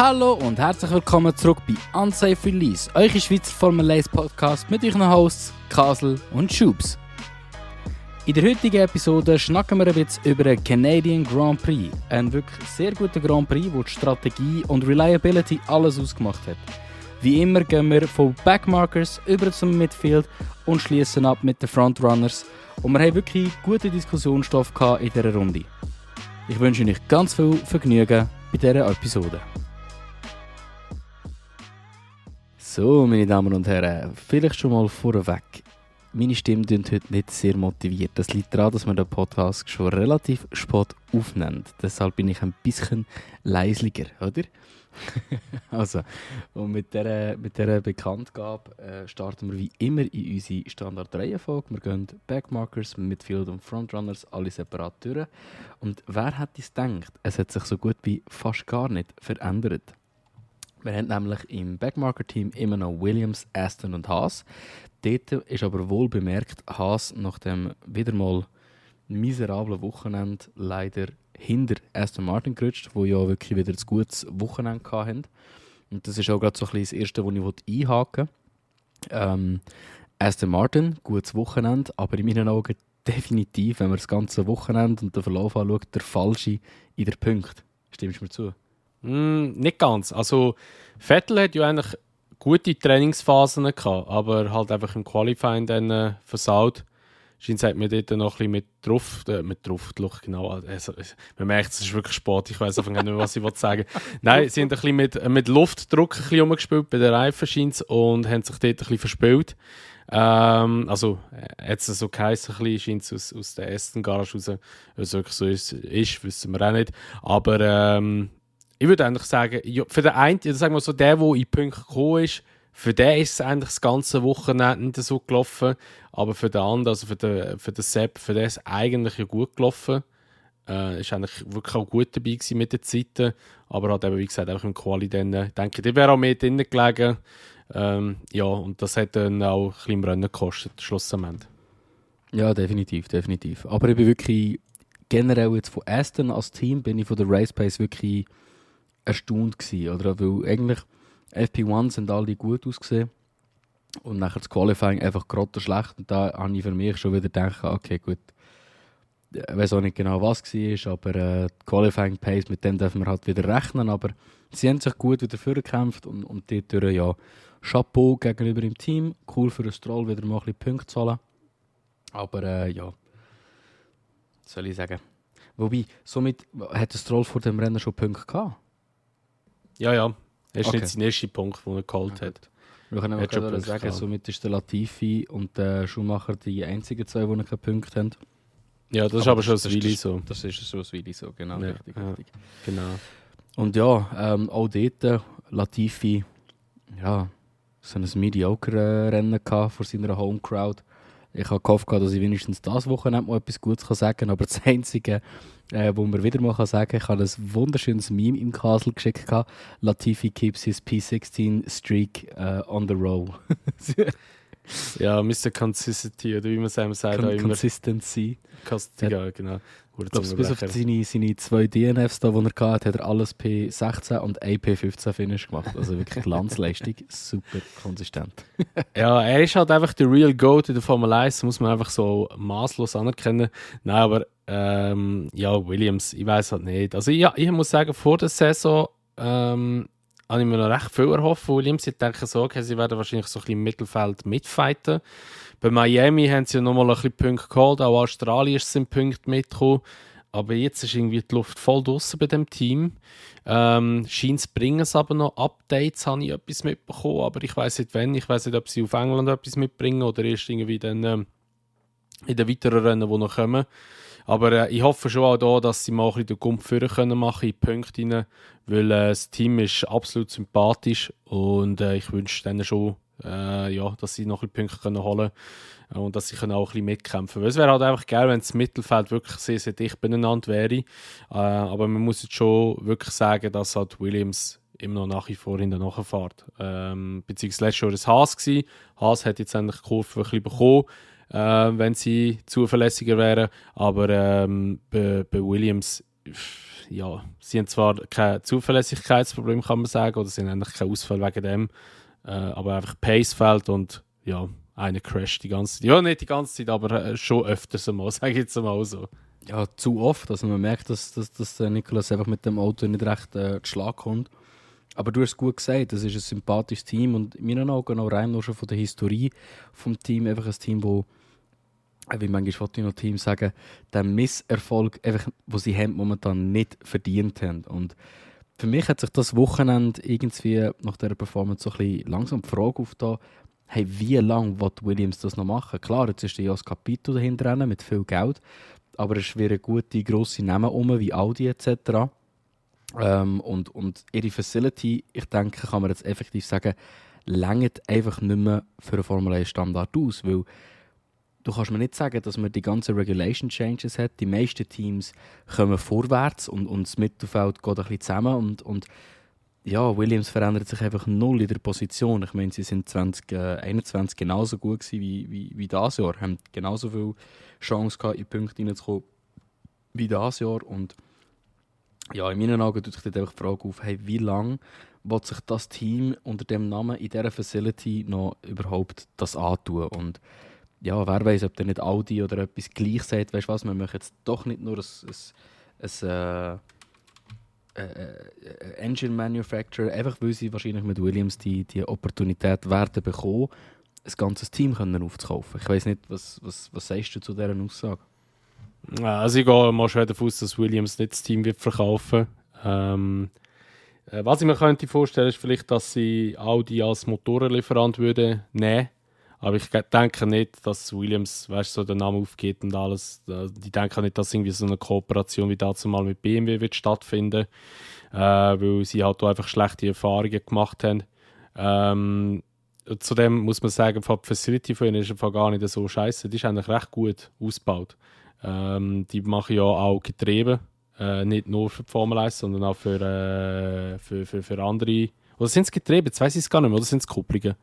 Hallo und herzlich willkommen zurück bei Unsafe Release, eure Schweizer Formel 1 Podcast mit euren Hosts Kasel und Schubs. In der heutigen Episode schnacken wir ein bisschen über den Canadian Grand Prix. Ein wirklich sehr guter Grand Prix, wo die Strategie und Reliability alles ausgemacht hat. Wie immer gehen wir von Backmarkers über zum Midfield und schließen ab mit den Frontrunners. Und wir haben wirklich guten Diskussionsstoff in dieser Runde. Ich wünsche euch ganz viel Vergnügen bei dieser Episode. So, meine Damen und Herren, vielleicht schon mal vorweg. Meine Stimme klingt heute nicht sehr motiviert. Das liegt daran, dass wir den Podcast schon relativ spät aufnehmen. Deshalb bin ich ein bisschen leislicher, oder? Also, und mit dieser Bekanntgabe starten wir wie immer in unsere Standardreihenfolge. Wir gehen Backmarkers, Midfield und Frontrunners alle separat durch. Und wer hätte es gedacht, es hat sich so gut wie fast gar nicht verändert. Wir haben nämlich im Backmarker-Team immer noch Williams, Aston und Haas. Dort ist aber wohl bemerkt, Haas nach dem wieder mal miserablen Wochenende leider hinter Aston Martin gerutscht, wo ja wirklich wieder ein gutes Wochenende hatten. Und das ist auch gerade so ein bisschen das Erste, was ich einhaken will. Aston Martin, gutes Wochenende, aber in meinen Augen definitiv, wenn man das ganze Wochenende und den Verlauf anschaut, der falsche in der Punkt. Stimmst du mir zu? Nicht ganz. Also Vettel hat ja eigentlich gute Trainingsphasen gehabt, aber halt einfach im Qualifying dann versaut. Scheint hat mir dort noch ein bisschen mit Luft, genau. Also, man merkt, es ist wirklich Sport. Ich weiß einfach nicht mehr, was ich sagen will. Nein, sie haben ein bisschen mit Luftdruck ein bisschen rumgespielt bei den Reifen und haben sich dort ein bisschen verspielt. Also, jetzt so geheißen, scheint es aus der ersten Garage raus. Ob es wirklich so ist, wissen wir auch nicht. Aber ich würde eigentlich sagen, ja, für den einen, sagen wir so, der in die Punkte gekommen ist, für den ist es eigentlich das ganze Wochenende nicht so gelaufen. Aber für den anderen, also für den Sepp, für den ist es eigentlich ja gut gelaufen. Ist eigentlich wirklich auch gut dabei gewesen mit den Zeiten. Aber hat eben, wie gesagt, einfach im Quali dann, denke ich, die wäre auch mehr drinnen gelegen. Ja, und das hat dann auch ein bisschen im Rennen gekostet, schlussendlich. Ja, definitiv. Aber ich bin wirklich generell jetzt von Aston als Team, bin ich von der Race Pace wirklich erstaunt gewesen, oder? Weil eigentlich FP1 sind alle gut ausgesehen und nachher das Qualifying einfach gerade schlecht und da habe ich für mich schon wieder gedacht, okay gut, ich weiß auch nicht genau was war, aber die Qualifying Pace, mit dem dürfen wir halt wieder rechnen, aber sie haben sich gut wieder vorgekämpft und dort ja, Chapeau gegenüber dem Team, cool für den Stroll wieder mal ein bisschen Punkte zu holen, aber ja, was soll ich sagen? Wobei, somit hat der Stroll vor dem Rennen schon Punkte gehabt? Ja. Das ist nicht sein erster Punkt, den er geholt hat. Wir können auch sagen, somit ist der Latifi und der Schumacher die einzigen zwei, die keine Punkte haben. Ja, das ist aber schon ein Weile so. Das ist schon ein Weile so, genau. Ja, richtig. Genau. Und ja, auch dort, Latifi, ja, so ein mediocre Rennen vor seiner Home-Crowd. Ich habe gehofft, dass ich wenigstens das Wochenende mal etwas Gutes sagen kann, aber das Einzige, wo man wieder mal sagen kann, ich habe ein wunderschönes Meme im Kasel geschickt. Latifi keeps his P16 streak on the roll. Ja, Mr. Consistency, oder wie man es einem sagt. Consistency. Ja, genau. Ich glaube, bis auf seine 2 DNFs, die er hatte, hat er alles P16 und ein P15 Finish gemacht. Also wirklich Glanzleistung, super konsistent. Ja, er ist halt einfach der Real Goat in der Formel 1, das muss man einfach so maßlos anerkennen. Nein, aber ja, Williams, ich weiß halt nicht. Also ich muss sagen, vor der Saison habe ich mir noch recht viel erhofft von Williams. Ich denke so, okay, sie werden wahrscheinlich so ein bisschen im Mittelfeld mitfighten. Bei Miami haben sie ja nochmal ein bisschen Punkte geholt, auch Australien sind Punkte mitgekommen. Aber jetzt ist irgendwie die Luft voll draussen bei dem Team. Scheint bringen es aber noch Updates, habe ich etwas mitbekommen, aber ich weiß nicht wann. Ich weiß nicht, ob sie auf England etwas mitbringen oder erst irgendwie dann in den weiteren Rennen, die noch kommen. Aber ich hoffe schon auch da, dass sie mal ein bisschen den Gump führen können machen in die Punkte rein, weil das Team ist absolut sympathisch und ich wünsche denen schon, ja, dass sie noch ein bisschen Punkte holen können und dass sie auch ein bisschen mitkämpfen können. Es wäre halt einfach geil, wenn das Mittelfeld wirklich sehr, sehr dicht beieinander wäre. Aber man muss jetzt schon wirklich sagen, dass halt Williams immer noch nach wie vor in der Nachfahrt. Beziehungsweise letztes Jahr war es Haas gewesen. Haas hat jetzt endlich die Kurve ein bisschen bekommen, wenn sie zuverlässiger wären. Aber bei Williams ja, sie haben zwar kein Zuverlässigkeitsproblem, kann man sagen, oder sie haben eigentlich keinen Ausfall wegen dem, aber einfach Pace fehlt und ja, einer crasht die ganze Zeit. Ja, nicht die ganze Zeit, aber schon öfters einmal, sage ich jetzt mal so. Ja, zu oft. Also man merkt, dass der Nicolas einfach mit dem Auto nicht recht zu Schlag kommt. Aber du hast es gut gesagt, das ist ein sympathisches Team und in meinen Augen auch rein nur schon von der Historie vom Team. Einfach ein Team, wo, wie manchmal noch Team sagen, den Misserfolg, einfach, den sie haben, momentan nicht verdient haben. Und für mich hat sich das Wochenende irgendwie nach dieser Performance so ein bisschen langsam die Frage aufgetan, hey, wie lange wird Williams das noch machen? Klar, jetzt ist ja das Capito dahinter mit viel Geld, aber es schwirren gute, grosse Namen um, wie Audi etc. Und ihre Facility, ich denke, kann man jetzt effektiv sagen, reicht einfach nicht mehr für einen Formel 1 Standard aus, weil du kannst mir nicht sagen, dass man die ganzen Regulation Changes hat. Die meisten Teams kommen vorwärts und das Mittelfeld geht ein bisschen zusammen und ja, Williams verändert sich einfach null in der Position. Ich meine, sie sind 2021 genauso gut gewesen wie dieses Jahr, haben genauso viel Chance gehabt, in die Punkte reinzukommen wie dieses Jahr. Und ja, in meinen Augen tut sich dort einfach die Frage auf, hey, wie lange wird sich das Team unter dem Namen in dieser Facility noch überhaupt das antun? Und ja, wer weiß, ob der nicht Audi oder etwas gleich sagt, weißt du was, wir machen jetzt doch nicht nur ein Engine Manufacturer, einfach weil sie wahrscheinlich mit Williams die Opportunität werden bekommen, ein ganzes Team können aufzukaufen. Ich weiss nicht, was sagst du zu dieser Aussage? Also ich gehe mal schwer davon aus, dass Williams nicht das Team wird verkaufen. Was ich mir könnte vorstellen, ist vielleicht, dass sie Audi als Motorenlieferant würde nehmen. Aber ich denke nicht, dass Williams, weißt, so den Namen aufgeht und alles. Die denken nicht, dass irgendwie so eine Kooperation wie dazu mal mit BMW wird stattfinden, weil sie halt auch einfach schlechte Erfahrungen gemacht haben. Zudem muss man sagen, die Facility von ihnen ist einfach gar nicht so scheiße. Die ist eigentlich recht gut ausgebaut. Die machen ja auch Getriebe, nicht nur für die Formel 1, sondern auch für andere. Oder sind es Getriebe? Jetzt weiss ich es gar nicht mehr. Oder sind es Kupplungen?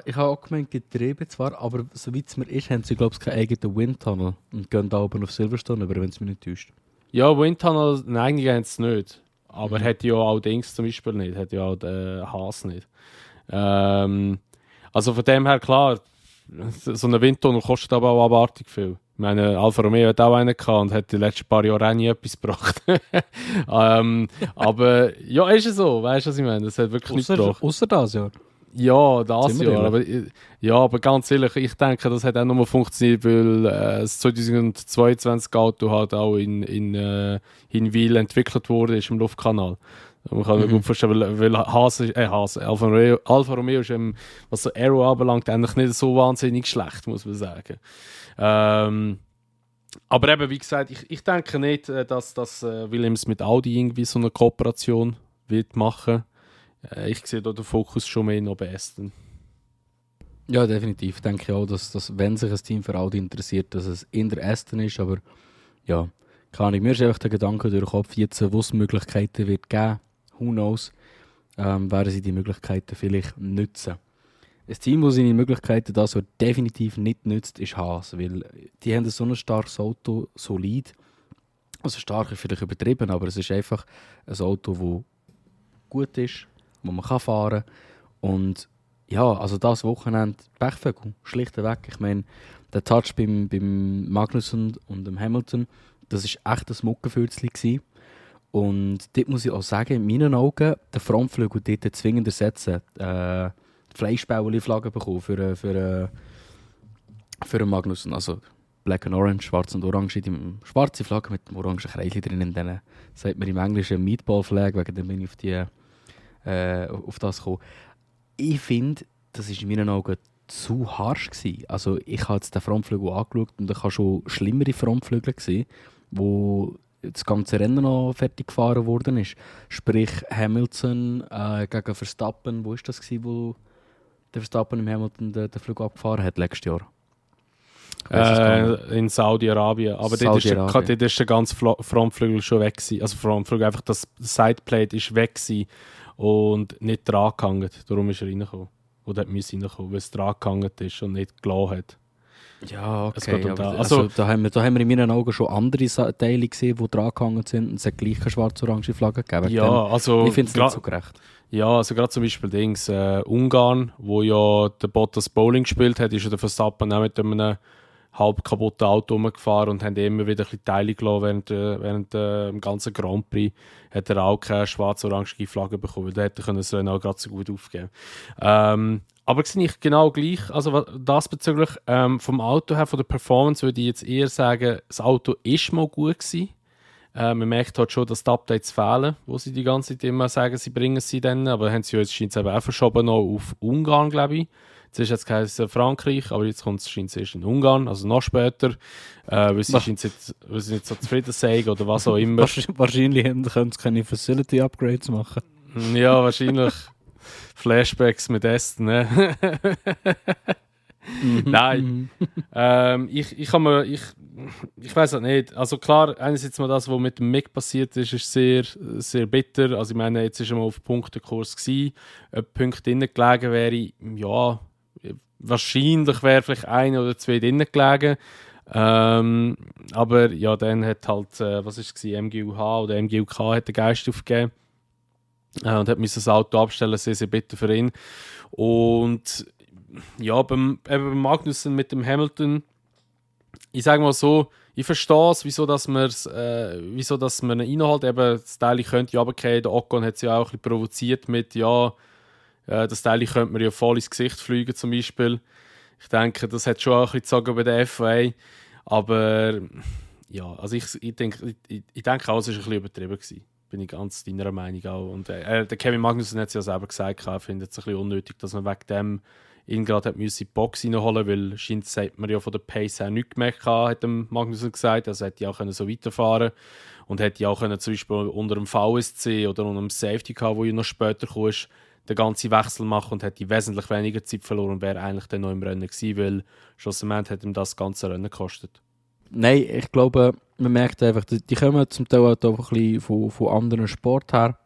Ich habe auch gemeint, Getriebe zwar, aber soweit es mir ist, haben sie, glaube ich, keinen eigenen Windtunnel und gehen da oben auf Silverstone über, wenn es mich nicht täuscht. Ja, Windtunnel, nein, eigentlich haben sie es nicht. Aber hat ja auch Dings zum Beispiel nicht, hat ja auch den Haas nicht. Also von dem her, klar, so ein Windtunnel kostet aber auch abartig viel. Ich meine, Alfa Romeo hat auch einen gehabt und hat die letzten paar Jahre auch nie etwas gebracht. Aber ja, ist es so, weißt du, was ich meine? Das hat wirklich nichts gebracht. Ausser das Jahr. Ja, das Jahr. Aber ganz ehrlich, ich denke, das hat auch nur funktioniert, weil das 2022 Auto halt auch in Wil entwickelt wurde, ist im Luftkanal. Man kann mir gut vorstellen, weil Alfa Romeo ist, was so Aero anbelangt, eigentlich nicht so wahnsinnig schlecht, muss man sagen. Aber eben, wie gesagt, ich denke nicht, dass Williams mit Audi irgendwie so eine Kooperation wird machen. Ich sehe da den Fokus schon mehr noch bei Aston. Ja, definitiv. Ich denke auch, dass wenn sich ein Team für Audi interessiert, dass es in der Aston ist, aber ja, keine Ahnung. Mir ist einfach der Gedanke durch den Kopf, jetzt, wo es Möglichkeiten wird geben, who knows, werden sie die Möglichkeiten vielleicht nutzen. Ein Team, das seine Möglichkeiten das definitiv nicht nützt, ist Haas, weil die haben so ein starkes Auto, solid. Also stark ist vielleicht übertrieben, aber es ist einfach ein Auto, das gut ist, wo man fahren kann. Und ja, also das Wochenende Pechvögel, schlichtweg. Ich meine, der Touch beim Magnussen und dem Hamilton, das war echt ein Muckenfülzli gewesen. Und dort muss ich auch sagen, in meinen Augen, den Frontflügel dort zwingend ersetzen. Die Fleischbäuerli-Flagge bekommen für einen Magnussen. Also Black and Orange, schwarz und orange. Die schwarze Flagge mit dem orangen Kreisli drin. Dann sagt man im Englischen Meatball-Flag, wegen dem bin ich auf das gekommen. Ich finde, das war in meinen Augen zu harsch gewesen. Also ich habe jetzt den Frontflügel angeschaut und ich habe schon schlimmere Frontflügel gesehen, wo das ganze Rennen noch fertig gefahren worden ist. Sprich Hamilton gegen Verstappen. Wo war das gewesen, wo der Verstappen im Hamilton den Flügel abgefahren hat letztes Jahr? In Saudi-Arabien. Aber dort ist der ganze Frontflügel schon weg gewesen. Also Frontflügel, einfach das Sideplate ist weg gewesen und nicht dran gehangen. Darum ist er reingekommen. Oder musste reinkommen, weil es dran gehangen ist und nicht gelassen hat. Ja, okay. Da haben wir in meinen Augen schon andere Teile gesehen, die dran gehangen sind und es hat gleich eine schwarz-orange Flagge gegeben. Ja, also... Ich finde es nicht so gerecht. Ja, also gerade zum Beispiel Ungarn, wo ja der Bottas Bowling gespielt hat, ist ja der Verstappen auch mit einem halb kaputten Auto rumgefahren und haben immer wieder ein bisschen Teile gelassen während dem ganzen Grand Prix. Hat er auch keine schwarz-orange Flagge bekommen, weil da hätte er das Rennen auch gerade so gut aufgeben. Aber sehe ich genau gleich, also das bezüglich vom Auto her, von der Performance, würde ich jetzt eher sagen, das Auto ist mal gut gewesen. Man merkt halt schon, dass die Updates fehlen, wo sie die ganze Zeit immer sagen, sie bringen sie dann, aber haben sie ja jetzt scheint es auch verschoben noch auf Ungarn, glaube ich. Jetzt geheißen Frankreich, aber jetzt scheint es erst in Ungarn, also noch später, weil sie nicht so zufrieden sind oder was auch immer. Wahrscheinlich können sie keine Facility-Upgrades machen. Ja, wahrscheinlich Flashbacks mit Essen, ne? Nein, ich weiß auch nicht. Also klar, einerseits mal das, was mit dem Mick passiert ist, ist sehr, sehr bitter. Also ich meine, jetzt ist er mal auf Punktekurs gewesen. Ob Punkte drinnen gelegen wäre, ja, wahrscheinlich wäre vielleicht 1 oder 2 drinnen gelegen. Aber ja, dann hat halt, was ist es, MGUH oder MGUK hat den Geist aufgegeben. Und hat das Auto abstellen, sehr, sehr bitter für ihn. Und ja, beim Magnussen mit dem Hamilton, ich sage mal so, ich verstehe es, wieso dass man ihn reinholt. Eben, das Teil könnte ja runterfallen. Der Ocon hat es ja auch ein bisschen provoziert mit, das Teil könnte man ja voll ins Gesicht fliegen zum Beispiel. Ich denke, das hat schon auch ein bisschen gezogen bei der FIA. Aber ja, also ich denke auch, es war ein bisschen übertrieben gewesen. Bin ich ganz deiner Meinung auch. Und der Kevin Magnussen hat es ja selber gesagt, er findet es ein bisschen unnötig, dass man wegen dem ihn gerade in die Box reinholen, weil scheint sagt man ja von der Pace her nichts gemerkt, hat dem Magnussen gesagt. Also hätte ja auch so weiterfahren und hätte ja auch können, zum Beispiel unter dem VSC oder unter dem Safety Car, wo du noch später kommst, den ganzen Wechsel machen und hätte wesentlich weniger Zeit verloren und wäre eigentlich dann noch im Rennen gewesen, weil schlussendlich hat ihm das ganze Rennen gekostet. Nein, ich glaube, man merkt einfach, die kommen zum Teil auch ein bisschen von anderen Sport her.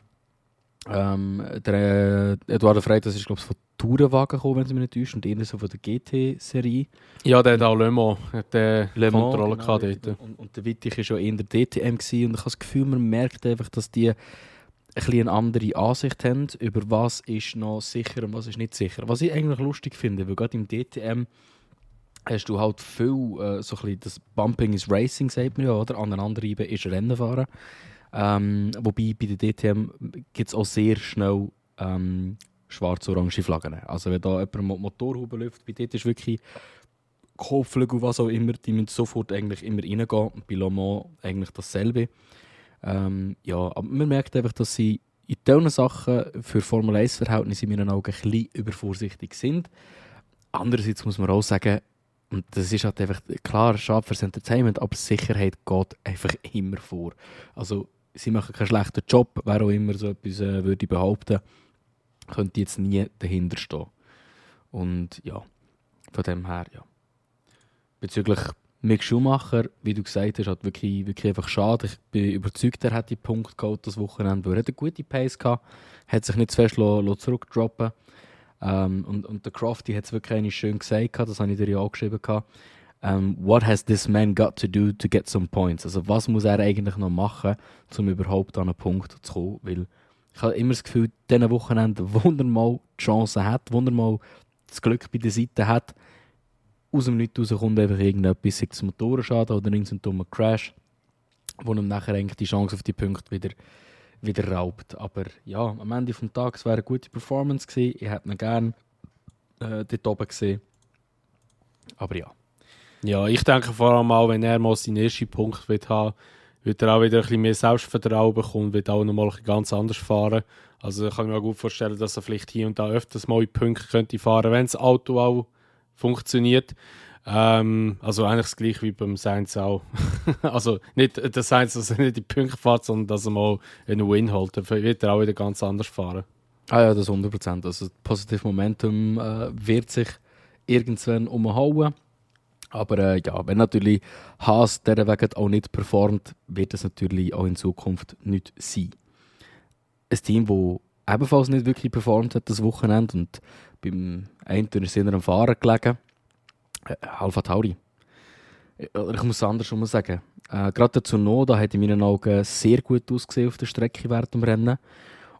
Der Eduardo Freitas ist, glaube ich, von Tourenwagen gekommen, wenn sie mich nicht täuschen, und eher so von der GT-Serie. Ja, der hat auch Le Mans, Le Mans Kontrolle genau, dort. Und der Wittig war schon eher der DTM gewesen, und ich habe das Gefühl, man merkt einfach, dass die ein bisschen eine andere Ansicht haben, über was ist noch sicher und was ist nicht sicher. Was ich eigentlich lustig finde, weil gerade im DTM hast du halt viel, so ein bisschen das Bumping is Racing, sagt man ja, oder? Aneinander reiben ist Rennen fahren. Wobei bei der DTM gibt es auch sehr schnell schwarz-orange Flaggen. Also wenn da jemand Motorhaube läuft, bei dort ist wirklich Kopflüge und was auch immer, die müssen sofort eigentlich immer reingehen. Und bei Le Mans eigentlich dasselbe. Ja, aber man merkt einfach, dass sie in diesen Sachen für Formel 1-Verhältnisse in meinen Augen ein bisschen übervorsichtig sind. Andererseits muss man auch sagen, und das ist halt einfach klar, schade fürs Entertainment, aber Sicherheit geht einfach immer vor. Also sie machen keinen schlechten Job, wer auch immer so etwas würde behaupten, könnte jetzt nie dahinter stehen. Und ja, von dem her, ja. Bezüglich Mick Schumacher, wie du gesagt hast, hat wirklich einfach schade. Ich bin überzeugt, er hat die Punkt geholt das Wochenende, weil er eine gute Pace gehabt, hat sich nicht zu fest zurückdroppen. Und der Crofty hat es wirklich schön gesagt, das habe ich dir ja auch geschrieben. What has this man got to do to get some points? Also was muss er eigentlich noch machen, um überhaupt an einen Punkt zu kommen? Weil ich habe immer das Gefühl, diesen Wochenende, wo er mal die Chance hat, wo er mal das Glück bei der Seite hat, aus dem Nichts raus kommt einfach irgendetwas, sei es Motorenschaden oder irgendein dummer Crash, wo ihm nachher eigentlich die Chance auf die Punkte wieder raubt. Aber ja, am Ende des Tages wäre eine gute Performance gewesen. Ich hätte ihn gerne dort oben gesehen. Aber ja. Ja, ich denke vor allem auch, wenn er mal seinen ersten Punkt wird haben, wird er auch wieder ein bisschen mehr Selbstvertrauen bekommen, wird auch nochmal ganz anders fahren. Also ich kann mir auch gut vorstellen, dass er vielleicht hier und da öfters mal in Punkte könnte fahren, wenn das Auto auch funktioniert. Also eigentlich das gleiche wie beim Sainz auch. Also nicht der Sainz, dass er nicht die Punkte fährt, sondern dass er mal einen Win holt. Dann wird er auch wieder ganz anders fahren. Ah ja, das 100%. Also das Positive Momentum wird sich irgendwann umhauen. Aber ja, wenn natürlich Haas dieser Weg auch nicht performt, wird es natürlich auch in Zukunft nicht sein. Ein Team, das ebenfalls nicht wirklich performt hat das Wochenende und beim einen ist er am Fahren gelegen. Alpha Tauri. Ich muss es andersrum sagen. Gerade der Tsunoda hat in meinen Augen sehr gut ausgesehen auf der Strecke während dem Rennen.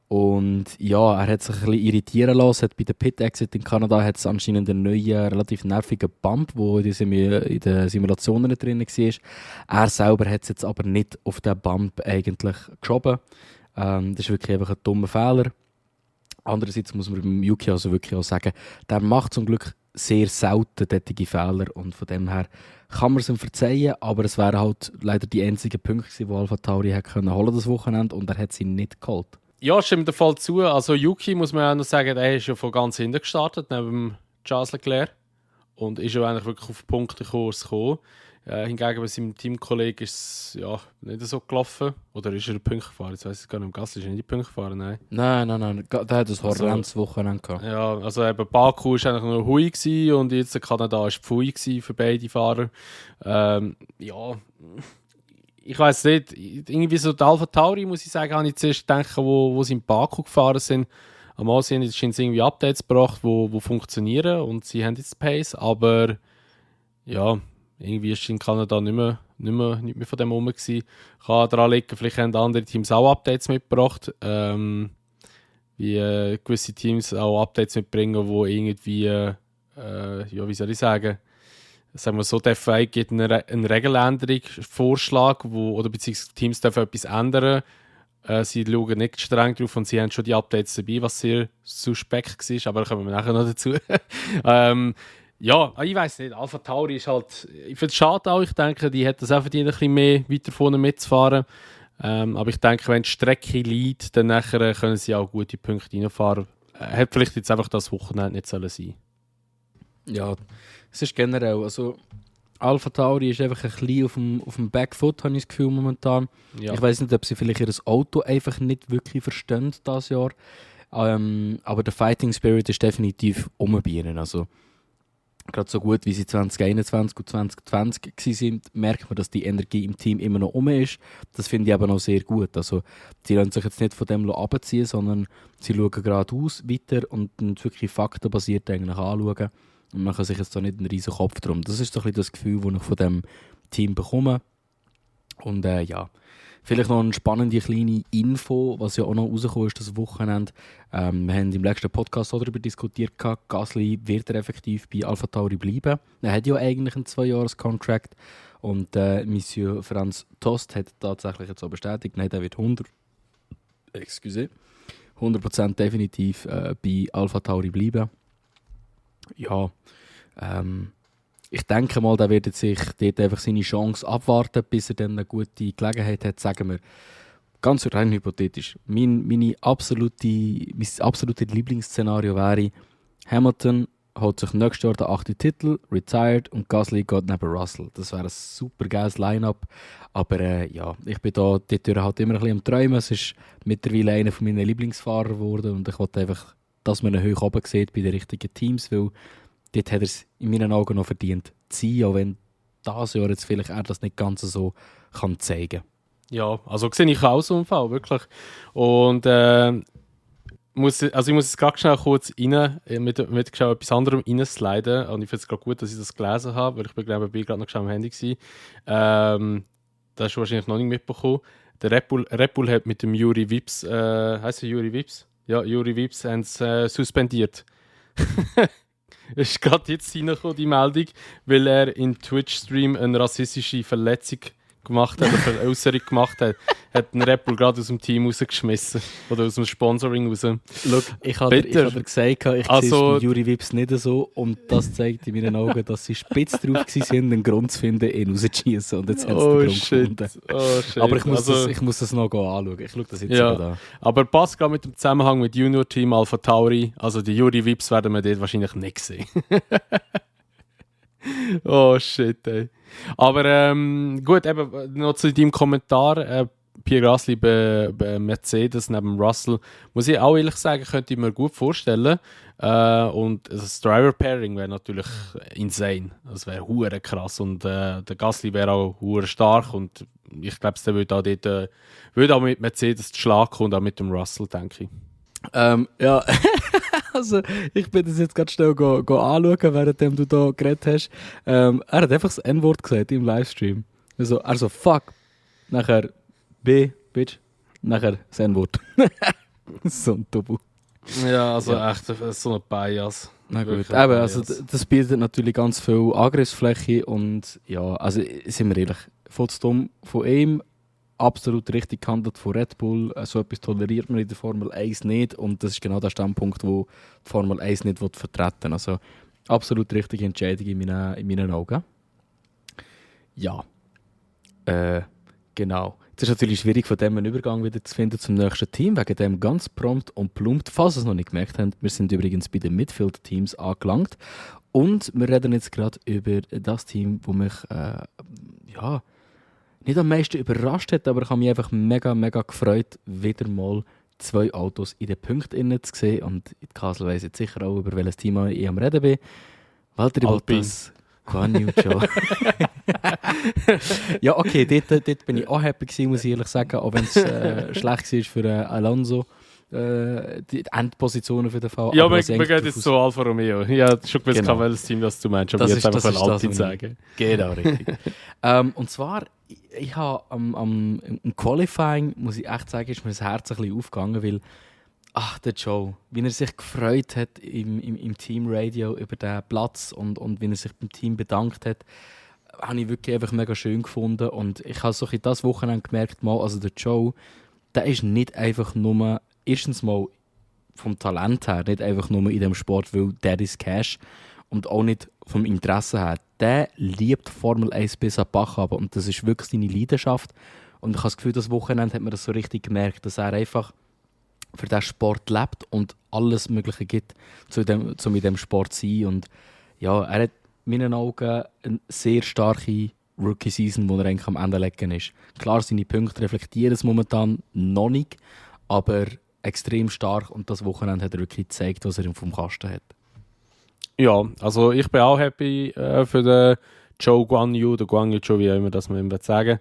Und ja, er hat sich ein bisschen irritieren lassen. Hat bei der Pit-Exit in Kanada hat es anscheinend einen neuen, relativ nervigen Bump, der in den Simulationen drin war. Er selber hat es jetzt aber nicht auf den Bump eigentlich geschoben. Das ist wirklich einfach ein dummer Fehler. Andererseits muss man beim Yuki also wirklich auch sagen, der macht zum Glück sehr selten solche Fehler und von dem her kann man es ihm verzeihen, aber es wären halt leider die einzigen Punkte gewesen, die Alpha Tauri hat können holen das Wochenende und er hat sie nicht geholt. Ja, stimmt der Fall zu. Also Yuki, muss man auch noch sagen, der ist ja von ganz hinten gestartet, neben Charles Leclerc und ist ja eigentlich wirklich auf Punktekurs gekommen. Hingegen bei seinem Teamkollegen ist es ja nicht so gelaufen. Oder ist er ein Punkt gefahren? Jetzt weiss ich gar nicht, im Gasly ist er nicht Punkt gefahren, nein. Nein. Der hat ein horrendes Wochenende gehabt. Ja, also eben Baku war eigentlich noch Hui gewesen und jetzt Kanada war Pfui für beide Fahrer. Ja, ich weiss nicht, irgendwie so die Alpha Tauri, muss ich sagen, habe ich zuerst gedacht, wo sie in Baku gefahren sind. Am Ansehen scheinen sie irgendwie Updates gebracht, wo funktionieren und sie haben jetzt Pace, aber ja, irgendwie ist in Kanada nicht mehr von dem rum gewesen. Kann daran liegen, vielleicht haben andere Teams auch Updates mitgebracht. Wie gewisse Teams auch Updates mitbringen, wo irgendwie, ja, wie soll ich sagen, wir so, die FIA gibt eine Regeländerung, Vorschlag, oder beziehungsweise Teams dürfen etwas ändern. Sie schauen nicht streng drauf und sie haben schon die Updates dabei, was sehr suspekt war, aber da kommen wir nachher noch dazu. Ja, ich weiss nicht. Alpha Tauri ist halt. Ich finde es schade auch. Ich denke, die hätten es auch verdient, ein bisschen mehr weiter vorne mitzufahren. Aber ich denke, wenn die Strecke liegt, dann nachher können sie auch gute Punkte reinfahren. Hätte vielleicht jetzt einfach das Wochenende nicht sollen sein. Ja, es ist generell. Also, Alpha Tauri ist einfach ein bisschen auf dem Backfoot, habe ich das Gefühl momentan. Ja. Ich weiss nicht, ob sie vielleicht ihr Auto einfach nicht wirklich verstehen dieses Jahr. Aber der Fighting Spirit ist definitiv umbieren. Also, gerade so gut wie sie 2021 und 2020 waren, merkt man, dass die Energie im Team immer noch ist. Das finde ich aber noch sehr gut. Also, sie lassen sich jetzt nicht von dem abziehen, sondern sie schauen geradeaus weiter und wirklich faktenbasiert eigentlich anschauen. Und man kann sich jetzt da nicht einen riesen Kopf drum. Das ist so ein bisschen das Gefühl, das ich von dem Team bekomme. Und ja, vielleicht noch eine spannende kleine Info, was ja auch noch rausgekommen ist, das Wochenende. Wir haben im letzten Podcast auch darüber diskutiert, Gasly wird er effektiv bei Alpha Tauri bleiben. Er hat ja eigentlich einen 2-Jahres-Contract und Monsieur Franz Tost hat tatsächlich jetzt auch bestätigt, nein, er wird 100% definitiv bei Alpha Tauri bleiben. Ja, ich denke mal, der wird sich dort einfach seine Chance abwarten, bis er dann eine gute Gelegenheit hat, sagen wir, ganz rein hypothetisch. Mein absolutes Lieblingsszenario wäre, Hamilton holt sich nächstes Jahr den 8. Titel, retired und Gasly geht neben Russell. Das wäre ein super geiles Line-Up. Aber ja, ich bin da dort halt immer ein bisschen am Träumen. Es ist mittlerweile einer meiner Lieblingsfahrer geworden und ich wollte einfach, dass man ihn hoch oben sieht bei den richtigen Teams, weil dort hat er es in meinen Augen noch verdient zu sein, auch wenn dieses Jahr jetzt vielleicht er das nicht ganz so kann zeigen. Ja, also sehe ich auch so einen Fall, wirklich. Und ich muss jetzt gerade schnell kurz rein, mit etwas anderem reinsliden. Und ich finde es gerade gut, dass ich das gelesen habe, weil ich bin gerade noch schnell am Handy gewesen. Das hast du wahrscheinlich noch nicht mitbekommen. Der Red Bull hat mit dem Juri Vips, heisst er Juri Vips? Ja, Juri Vips haben es suspendiert. Es ist gerade jetzt reingekommen, die Meldung, weil er in Twitch-Stream eine rassistische Verletzung gemacht hat, oder eine Äußerung gemacht hat, hat den Red Bull gerade aus dem Team rausgeschmissen. Oder aus dem Sponsoring raus. Schau, ich habe dir gesagt, ich sehe es Juri Vips nicht so. Und das zeigt in meinen Augen, dass sie spitz drauf waren, einen Grund zu finden, ihn rauszuschießen. Und jetzt haben sie den Grund gefunden. Oh, shit. Aber ich muss das noch anschauen. Ich schaue das jetzt an. Aber passt gerade mit dem Zusammenhang mit Junior-Team Alpha Tauri. Also die Juri Vips werden wir dort wahrscheinlich nicht sehen. Oh shit, ey. Aber gut, eben noch zu deinem Kommentar. Pierre Gasly bei Mercedes neben Russell, muss ich auch ehrlich sagen, könnte ich mir gut vorstellen. Und das Driver-Pairing wäre natürlich insane. Das wäre hure krass. Und der Gasly wäre auch hure stark. Und ich glaube, der würde auch mit Mercedes zu Schlag kommen und auch mit dem Russell, denke ich. Ja, also ich bin das jetzt ganz schnell anschauen, während du da geredet hast. Er hat einfach das N-Wort gesagt im Livestream. Also fuck, nachher B, Bitch, nachher das N-Wort. So ein Double. Ja, also Ja. echt so ein Bias. Na gut, Wirklich eben, ein also Bias. das bietet natürlich ganz viel Angriffsfläche und ja, also sind wir ehrlich, von ihm absolut richtig gehandelt von Red Bull. So etwas toleriert man in der Formel 1 nicht und das ist genau der Standpunkt, wo die Formel 1 nicht vertreten will. Also absolut richtige Entscheidung in meinen Augen. Ja, genau. Es ist natürlich schwierig, von dem einen Übergang wieder zu finden zum nächsten Team, wegen dem ganz prompt und plumpt, falls ihr es noch nicht gemerkt habt. Wir sind übrigens bei den Midfield-Teams angelangt und wir reden jetzt gerade über das Team, das mich ja, nicht am meisten überrascht hat, aber ich habe mich einfach mega, mega gefreut, wieder mal 2 Autos in den Punkten zu sehen und in Kassel weiss jetzt sicher auch, über welches Team ich am Reden bin. Valtteri Alpine. Bottas, Guan Yu Zhou. Ja, okay, dort bin ich auch happy gewesen, muss ich ehrlich sagen, auch wenn es schlecht war für Alonso. Die Endposition auf jeden Fall. Ja, aber wir was eigentlich gehen jetzt zu Alfa Romeo. Ja, schon gewusst, Genau. welches Team das du meinst, aber Das jetzt ist- einfach das ist das, Alpine was sagen. Genau, richtig. Und zwar, ich habe im Qualifying, muss ich echt sagen, ist mir das Herz ein bisschen aufgegangen, weil, ach, der Joe, wie er sich gefreut hat im Teamradio über den Platz und wie er sich beim Team bedankt hat, habe ich wirklich einfach mega schön gefunden. Und ich habe so ein bisschen das Wochenende gemerkt, mal, also der Joe, der ist nicht einfach nur, erstens mal vom Talent her, nicht einfach nur in dem Sport, weil der ist Cash und auch nicht vom Interesse her. Der liebt Formel 1 bis an den Bach runter und das ist wirklich seine Leidenschaft. Und ich habe das Gefühl, das Wochenende hat man das so richtig gemerkt, dass er einfach für diesen Sport lebt und alles Mögliche gibt, um in diesem Sport zu sein. Und ja, er hat in meinen Augen eine sehr starke Rookie-Season, wo er eigentlich am Ende legen ist. Klar, seine Punkte reflektieren es momentan noch nicht, aber extrem stark und das Wochenende hat er wirklich gezeigt, was er vom Kasten hat. Ja, also ich bin auch happy für den Zhou Guan Yu, der Guan Yu Zhou, wie auch immer das man ihm sagen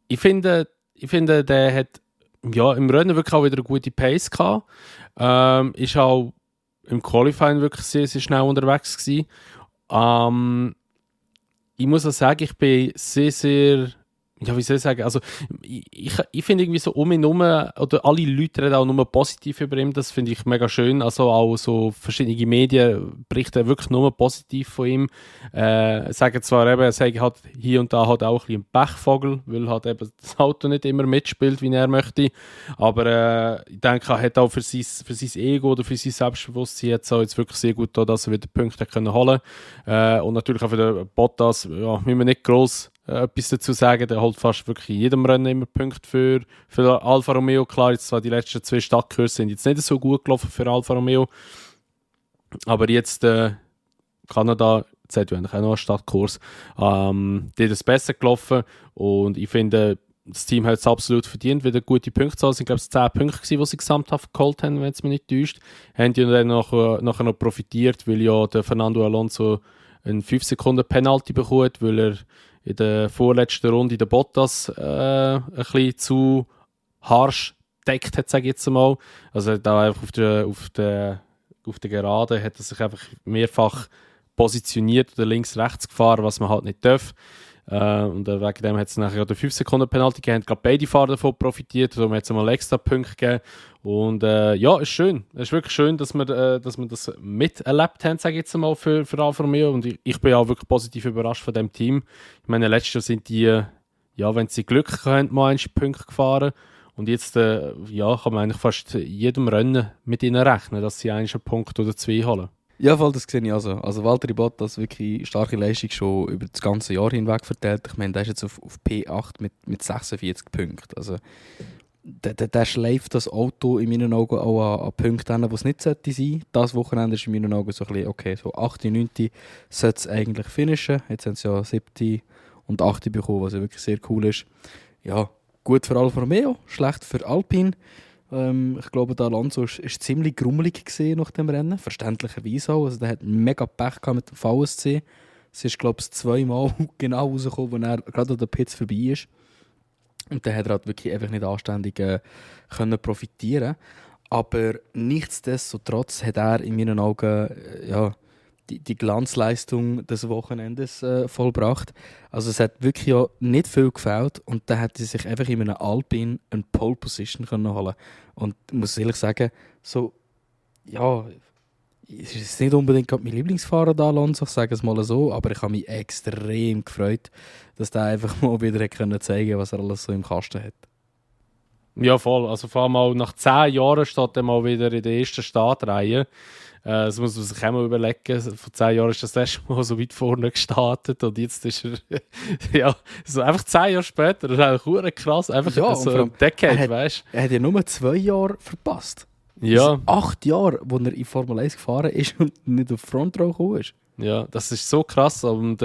ich finde, der hat ja, im Rennen wirklich auch wieder eine gute Pace gehabt. Ist auch im Qualifying wirklich sehr, sehr schnell unterwegs gewesen. Ich muss auch sagen, ich bin sehr, sehr, ja, wie soll ich sagen, also ich finde irgendwie so um ihn herum, oder alle Leute reden auch nur positiv über ihn, das finde ich mega schön, also auch so verschiedene Medien berichten wirklich nur positiv von ihm, sagen zwar eben, er sei halt hier und da halt auch ein bisschen ein Pechvogel, weil halt eben das Auto nicht immer mitspielt, wie er möchte, aber ich denke, er hat auch für sein Ego oder für sein Selbstbewusstsein jetzt auch jetzt wirklich sehr gut da, dass er wieder Punkte können holen und natürlich auch für den Bottas, ja, müssen wir nicht gross etwas dazu sagen, der holt fast wirklich in jedem Rennen immer Punkte für Alfa Romeo. Klar, jetzt zwar die letzten 2 Stadtkurse sind jetzt nicht so gut gelaufen für Alfa Romeo, aber jetzt Kanada, jetzt hat ja eigentlich auch noch einen Stadtkurs, die ist besser gelaufen und ich finde, das Team hat es absolut verdient, wieder gute Punkte zu haben. Es sind, glaube ich, 10 Punkte gewesen, die sie gesamthaft geholt haben, wenn es mich nicht täuscht. Haben die dann nachher noch profitiert, weil ja der Fernando Alonso einen 5-Sekunden-Penalty bekommt, weil er in der vorletzten Runde den Bottas ein bisschen zu harsch deckt hat, sage ich jetzt mal. Also da einfach auf der Gerade hat er sich einfach mehrfach positioniert oder links-rechts gefahren, was man halt nicht darf. Und wegen dem hat es nachher den 5-Sekunden-Penalty gegeben. Ich glaube, beide Fahrer davon profitiert. Darum hat es mal extra Punkte gegeben. Und ja, ist schön. Es ist wirklich schön, dass wir das miterlebt haben, sage ich jetzt mal, für Alfa Romeo. Und ich bin auch wirklich positiv überrascht von dem Team. Ich meine, letztes Jahr sind die, ja, wenn sie Glück haben, mal 1 Punkte gefahren. Und jetzt ja, kann man eigentlich fast jedem Rennen mit ihnen rechnen, dass sie einen Punkt oder 2 holen. Ja, voll, das sehe ich also. Also Valtteri Bottas, wirklich starke Leistung schon über das ganze Jahr hinweg verteilt. Ich meine, der ist jetzt auf P8 mit 46 Punkten. Also der schleift das Auto in meinen Augen auch an Punkten hin, wo es nicht sollte sein. Das Wochenende ist in meinen Augen so ein bisschen, okay, so 8, 9 sollte es eigentlich finishen. Jetzt haben sie ja 7 und 8 bekommen, was ja wirklich sehr cool ist. Ja, gut für Alfa Romeo, schlecht für Alpine. Ich glaube, der Alonso ist ziemlich grummelig gesehen nach dem Rennen, verständlicherweise auch. Also, der hat mega Pech gehabt mit dem VSC. Es ist, glaube ich, 2 Mal genau rausgekommen, als er gerade an den Pits vorbei ist. Und dann hat er halt wirklich einfach nicht anständig können profitieren. Aber nichtsdestotrotz hat er in meinen Augen die Glanzleistung des Wochenendes vollbracht. Also es hat wirklich auch nicht viel gefällt und dann hätte er sich einfach in einem Alpine eine Pole Position können holen. Und ich muss ehrlich sagen, so, ja, es ist nicht unbedingt gerade mein Lieblingsfahrer da, Alonso, ich sage es mal so, aber ich habe mich extrem gefreut, dass der einfach mal wieder können zeigen, was er alles so im Kasten hat. Ja, voll. Also vor allem auch nach 10 Jahren steht er mal wieder in der ersten Startreihe. Das muss man sich auch mal überlegen. Vor 10 Jahren ist das letzte Mal so weit vorne gestartet und jetzt ist er ja, so einfach 10 Jahre später. Das ist eigentlich verdammt krass. Einfach Ja, so ein Decade, weißt du? Er hat ja nur 2 Jahre verpasst. Ja. 8 Jahre, wo er in Formel 1 gefahren ist und nicht auf Front Row gekommen ist. Ja, das ist so krass. Und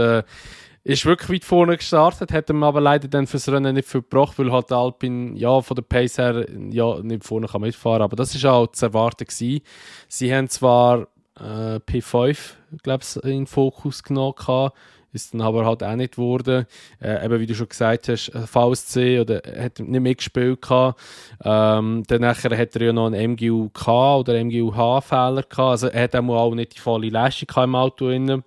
ist wirklich weit vorne gestartet, hat ihm aber leider dann fürs Rennen nicht viel gebracht, weil halt Alpine ja, von der Pace her ja, nicht vorne kann mitfahren. Aber das war auch zu erwarten gewesen. Sie haben zwar P5, glaube ich, in den Fokus genommen, ist dann aber halt auch nicht geworden. Eben wie du schon gesagt hast, VSC oder hat nicht mitgespielt gehabt. Dann nachher hat er ja noch einen MGU-K oder MGU-H-Fehler gehabt. Also er hat auch nicht die volle Leistung im Auto drin.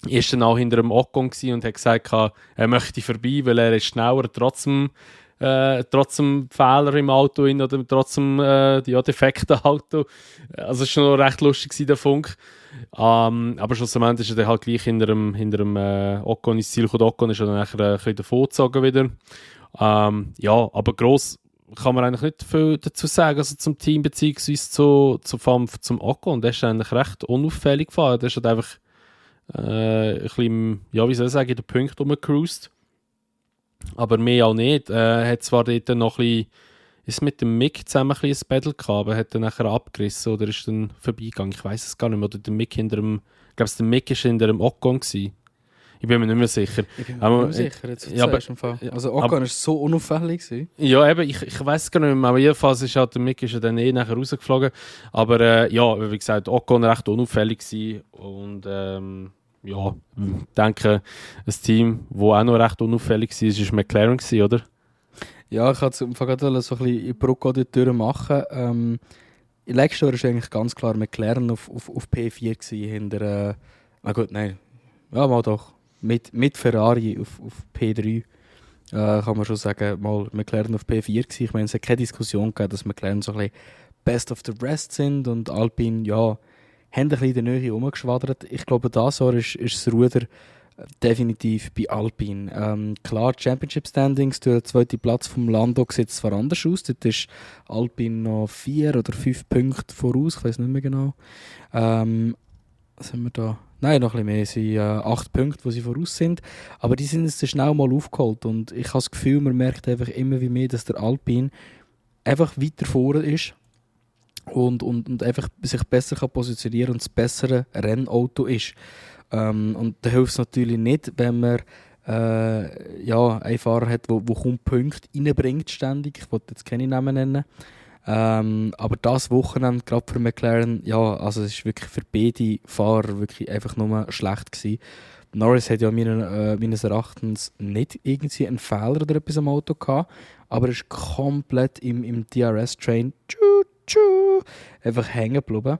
Er war dann auch hinter dem Ocon und hat gesagt, er möchte vorbei, weil er ist schneller, trotzdem Fehler im Auto oder trotzdem defekten Auto. Also es war noch recht lustig, der Funk. Aber schlussendlich ist er dann halt gleich hinter dem Ocon ins Ziel gekommen. Ocon ist dann nachher ein bisschen davongezogen wieder. Ja, aber gross kann man eigentlich nicht viel dazu sagen, also zum Team beziehungsweise zum Ocon. Der ist eigentlich recht unauffällig gefahren. Der ist halt einfach ein bisschen, ja, wie soll ich sagen, in den Punkt rumgecruised. Aber mehr auch nicht. Hat zwar dort noch ein bisschen, ist mit dem Mick zusammen ein bisschen ein Battle gehabt, aber hat dann nachher abgerissen oder ist dann vorbeigegangen. Ich weiß es gar nicht mehr. Oder der Mick hinter dem, ich glaube, der Mick war hinter dem Ocon gewesen. Ich bin mir nicht mehr sicher. Ich bin mir nicht mehr sicher, jetzt im Fall. Also Ocon war so unauffällig gewesen. Ja, eben, ich weiß es gar nicht mehr, aber jedenfalls ist halt, der Mick ist ja dann nachher rausgeflogen. Aber ja, wie gesagt, Ocon war recht unauffällig gewesen und ja, ich denke, ein Team, das auch noch recht unauffällig war, war McLaren gewesen, oder? Ja, ich wollte gerade so ein bisschen die Brücke dort machen. In letzter Jahr war eigentlich ganz klar McLaren auf P4 gewesen, hinter, gut, nein, ja, mal doch, mit Ferrari auf P3. Kann man schon sagen, mal McLaren auf P4 gewesen. Ich meine, es hat keine Diskussion gegeben, dass McLaren so ein bisschen best of the rest sind und Alpine, ja, haben ein bisschen in der Nähe rumgeschwadert. Ich glaube, das Jahr ist das Ruder definitiv bei Alpine. Klar, Championship Standings, der zweite Platz vom Lando sieht zwar anders aus. Dort ist Alpine noch 4 oder 5 Punkte voraus, ich weiß nicht mehr genau. Was haben wir da? Nein, noch ein bisschen mehr. Es sind 8 Punkte, wo sie voraus sind. Aber die sind jetzt schnell mal aufgeholt. Und ich habe das Gefühl, man merkt einfach immer wie mehr, dass der Alpine einfach weiter vorne ist und einfach sich besser kann positionieren und das bessere Rennauto ist. Und da hilft es natürlich nicht, wenn man einen Fahrer hat, der kaum Punkte reinbringt ständig. Ich wollte jetzt keine Namen nennen. Aber das Wochenende, gerade für McLaren, ja, also es ist wirklich für beide Fahrer wirklich einfach nur schlecht gewesen. Norris hat ja meines Erachtens nicht irgendwie einen Fehler oder etwas am Auto gehabt, aber er ist komplett im DRS-Train einfach hängen geblieben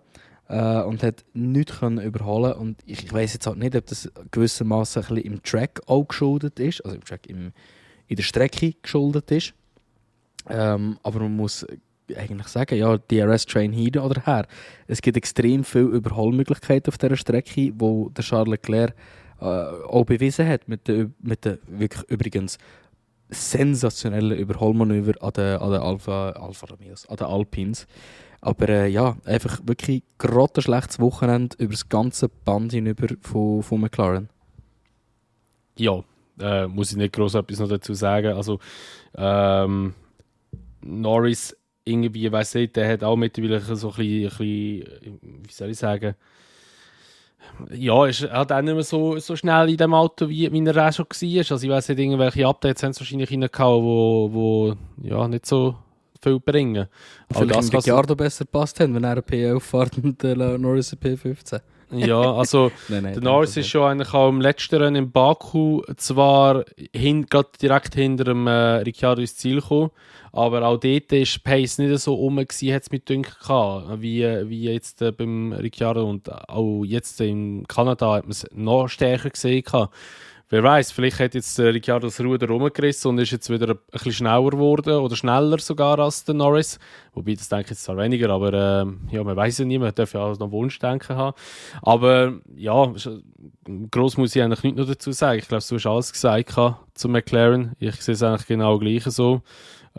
und hat nichts können überholen. Und ich weiss jetzt halt nicht, ob das gewissermaßen ein bisschen im Track auch geschuldet ist, also im Track in der Strecke geschuldet ist. Aber man muss eigentlich sagen, ja, DRS-Train hin oder her. Es gibt extrem viele Überholmöglichkeiten auf dieser Strecke, wo der Charles Leclerc auch bewiesen hat mit den wirklich übrigens sensationellen Überholmanöver an den Alfa Romeos, an den Alpines. Aber ja, einfach wirklich gerade ein schlechtes Wochenende über das ganze Band hinüber von McLaren. Ja, muss ich nicht gross etwas noch dazu sagen. Also Norris irgendwie, ich weiss nicht, der hat auch mittlerweile so ein bisschen, wie soll ich sagen, ja, ist halt auch nicht mehr so schnell in dem Auto, wie er auch schon war. Also ich weiss nicht, irgendwelche Updates haben es wahrscheinlich reingehauen, wo ja, nicht so viel bringen. Vielleicht Ricciardo besser passt haben, wenn er eine P11 fährt und Norris eine P15. Ja, also der Norris ist schon eigentlich auch im letzten Rennen in Baku zwar gerade direkt hinter dem Ricciardo ins Ziel gekommen, aber auch dort war die Pace nicht so rum, hat es mit Dünken gehabt, wie jetzt beim Ricciardo, und auch jetzt in Kanada hat man es noch stärker gesehen gehabt. Wer weiß, vielleicht hat jetzt Ricciardo das Ruder rumgerissen und ist jetzt wieder ein bisschen schneller geworden oder schneller sogar als der Norris. Wobei, das denke ich jetzt zwar weniger, aber ja, man weiß ja nie, man darf ja auch noch Wunschdenken haben. Aber ja, gross muss ich eigentlich nicht noch dazu sagen. Ich glaube, du hast alles gesagt zu McLaren. Ich sehe es eigentlich genau gleich so.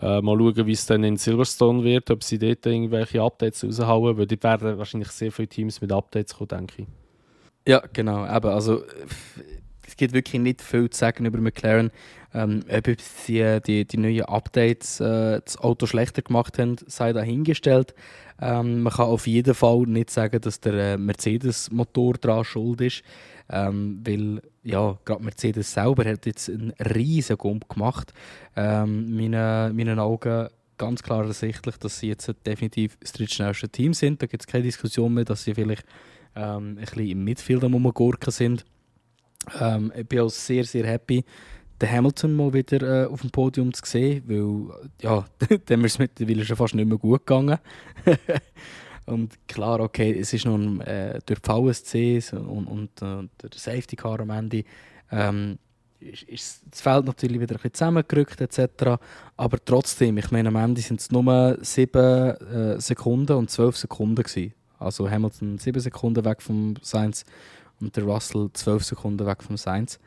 Mal schauen, wie es dann in Silverstone wird, ob sie dort irgendwelche Updates raushauen, weil dort werden wahrscheinlich sehr viele Teams mit Updates kommen, denke ich. Ja, genau. Eben, also es gibt wirklich nicht viel zu sagen über McLaren. Ob sie die neuen Updates das Auto schlechter gemacht haben, sei dahingestellt. Man kann auf jeden Fall nicht sagen, dass der Mercedes-Motor daran schuld ist. Weil ja, gerade Mercedes selber hat jetzt einen riesen Gump gemacht. Meinen Augen ganz klar ersichtlich, dass sie jetzt definitiv das drittschnellste Team sind. Da gibt es keine Diskussion mehr, dass sie vielleicht ein bisschen im Midfield am Rumgurken sind. Ich bin auch sehr, sehr happy, den Hamilton mal wieder auf dem Podium zu sehen, weil ja, dem ist es mittlerweile schon fast nicht mehr gut gegangen. Und klar, okay, es ist noch durch die VSC und der Safety Car am Ende ist das Feld natürlich wieder ein bisschen zusammengerückt etc. Aber trotzdem, ich meine, am Ende sind es nur 7 Sekunden und 12 Sekunden gewesen. Also Hamilton 7 Sekunden weg vom Sainz und der Russell 12 Sekunden weg vom Sainz.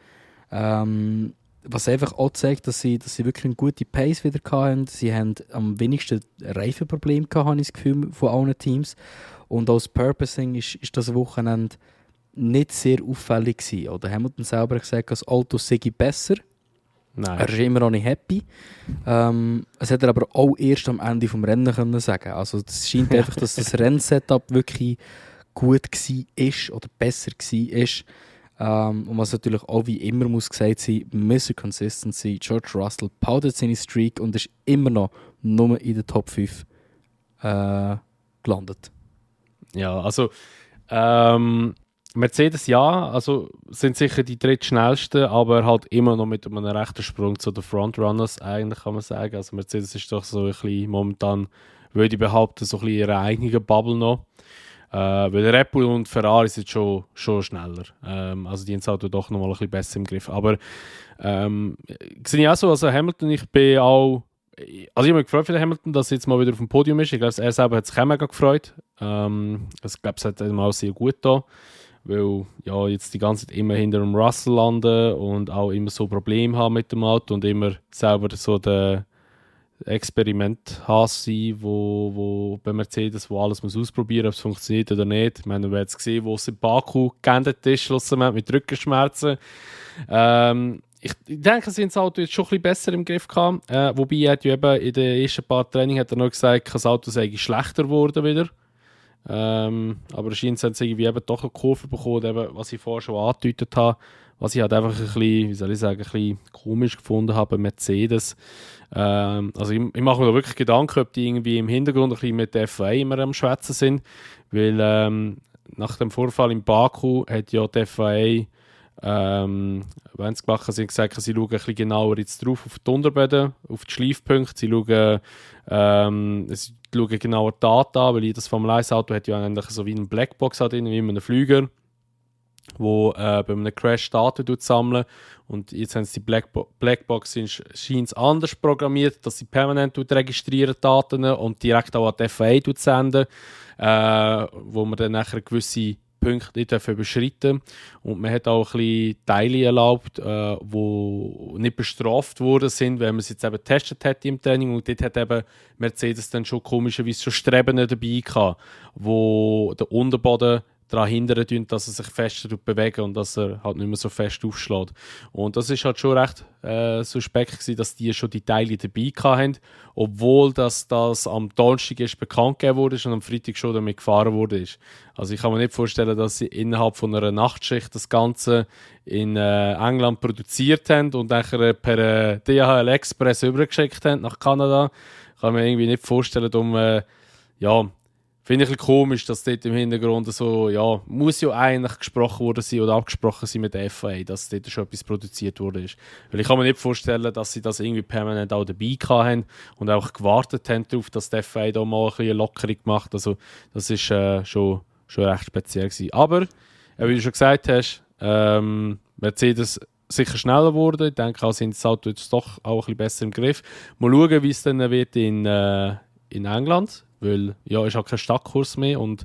Was einfach auch zeigt, dass sie wirklich eine gute Pace wieder hatten. Sie haben am wenigsten Reifenprobleme gehabt, habe ich das Gefühl, von allen Teams. Und als Purposing ist das Wochenende nicht sehr auffällig gewesen. Oder Hamilton selber hat gesagt, das Auto sei besser. Nein. Er ist immer noch nicht happy. Es hätte er aber auch erst am Ende des Rennens können sagen. Also es scheint einfach, dass das Rennsetup wirklich gut war oder besser war. Und was natürlich auch wie immer muss gesagt sein, Mr. Consistency, George Russell behaltet seine Streak und ist immer noch nur in der Top 5 gelandet. Ja, also Mercedes ja, also sind sicher die drittschnellsten, aber halt immer noch mit einem rechten Sprung zu den Frontrunners, eigentlich kann man sagen. Also Mercedes ist doch so ein bisschen momentan, würde ich behaupten, so ein bisschen in ihrer eigenen Bubble noch. Weil Red Bull und Ferrari sind schon schneller. Also die haben das Auto doch noch mal ein bisschen besser im Griff. Aber sehe ich auch so, also Hamilton, ich bin auch, also ich habe mich gefreut für den Hamilton, dass er jetzt mal wieder auf dem Podium ist. Ich glaube, er selber hat sich auch mega gefreut. Ich glaube, es hat ihm auch sehr gut getan. Weil ja, jetzt die ganze Zeit immer hinter dem Russell landen und auch immer so Probleme haben mit dem Auto und immer selber so der Experiment sein, wo bei Mercedes, wo alles muss ausprobieren, ob es funktioniert oder nicht. Ich meine, wir haben jetzt gesehen, wo es in Baku geendet ist, schlussendlich mit Rückenschmerzen. Ich denke, sie haben das Auto jetzt schon ein bisschen besser im Griff gehabt. Wobei er hat ja eben in den ersten paar Trainings hat er noch gesagt, das Auto sei schlechter geworden wieder. Aber anscheinend haben sie irgendwie eben doch eine Kurve bekommen, eben, was ich vorher schon angedeutet habe, was ich halt einfach ein bisschen, wie soll ich sagen, ein bisschen komisch gefunden habe bei Mercedes. Also ich mache mir da wirklich Gedanken, ob die irgendwie im Hintergrund ein bisschen mit der FIA immer am Schwätzen sind, weil nach dem Vorfall in Baku hat ja die FIA wenn sie gemacht haben, sie gesagt, sie schauen ein bisschen genauer jetzt drauf auf die Unterböden, auf die Schleifpunkte, sie schauen genauer Daten an, weil jedes Formel 1 Auto hat ja eigentlich so wie eine Blackbox drin, wie in einem Flüger, wo bei einem Crash Daten sammeln. Und jetzt haben sie die Blackbox scheint anders programmiert, dass sie permanent registrieren Daten und direkt auch an die FIA senden, wo man dann nachher gewisse Punkte nicht überschreiten dürfen. Und man hat auch ein bisschen Teile erlaubt, die nicht bestraft worden sind, wenn man es jetzt eben getestet hat im Training. Und dort hat eben Mercedes dann schon komischerweise schon Streben dabei gehabt, wo der Unterboden daran hindern, dass er sich fester bewegt und dass er halt nicht mehr so fest aufschlägt. Und das ist halt schon recht suspekt gewesen, dass die schon die Teile dabei hatten, obwohl das am Donnerstag ist bekannt gegeben wurde und am Freitag schon damit gefahren wurde. Also ich kann mir nicht vorstellen, dass sie innerhalb von einer Nachtschicht das Ganze in England produziert haben und dann per DHL Express übergeschickt haben nach Kanada. Ich kann mir irgendwie nicht vorstellen, Finde ich ein bisschen komisch, dass dort im Hintergrund so, ja, muss ja eigentlich gesprochen worden sein oder abgesprochen sein mit der FIA, dass dort schon etwas produziert worden ist. Weil ich kann mir nicht vorstellen, dass sie das irgendwie permanent auch dabei haben und auch gewartet haben darauf, dass die FIA da mal ein bisschen eine Lockerung macht. Also das ist schon recht speziell gewesen. Aber, wie du schon gesagt hast, Mercedes sicher schneller geworden. Ich denke, auch sind das Auto jetzt doch auch ein bisschen besser im Griff. Mal schauen, wie es dann wird in England. Weil ja, ist auch kein Stadtkurs mehr und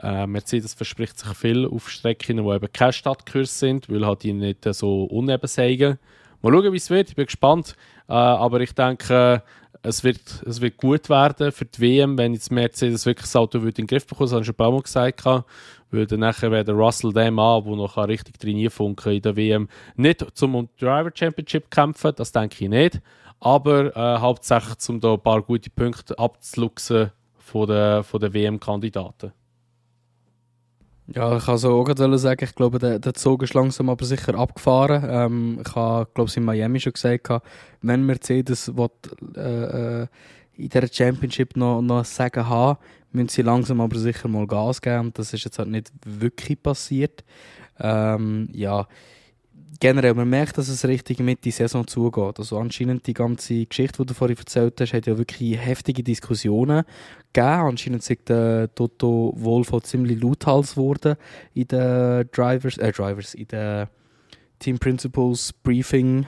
Mercedes verspricht sich viel auf Strecken, wo eben keine Stadtkurs sind, weil halt die nicht so uneben sind. Mal schauen, wie es wird, ich bin gespannt. Aber ich denke, es wird gut werden für die WM, wenn jetzt Mercedes wirklich das Auto in den Griff bekommen, das habe ich schon ein paar Mal gesagt. Weil dann nachher wäre der Russell dem an, der noch richtig trainieren in der WM, nicht zum Driver Championship kämpfen, das denke ich nicht. Aber hauptsächlich, um da ein paar gute Punkte abzuluxen von der WM-Kandidaten. Ja, ich kann so auch gerade sagen, ich glaube, der Zug ist langsam aber sicher abgefahren. Ich habe, glaube ich, in Miami schon gesagt, wenn Mercedes will, in dieser Championship noch ein Sagen haben, müssen sie langsam aber sicher mal Gas geben. Und das ist jetzt halt nicht wirklich passiert. Ja, generell, man merkt, dass es richtig mit die Saison zugeht. Also anscheinend die ganze Geschichte, die du vorhin erzählt hast, hat ja wirklich heftige Diskussionen gegeben. Anscheinend ist der Toto Wolff auch ziemlich lauthals geworden in den in der Team Principals Briefing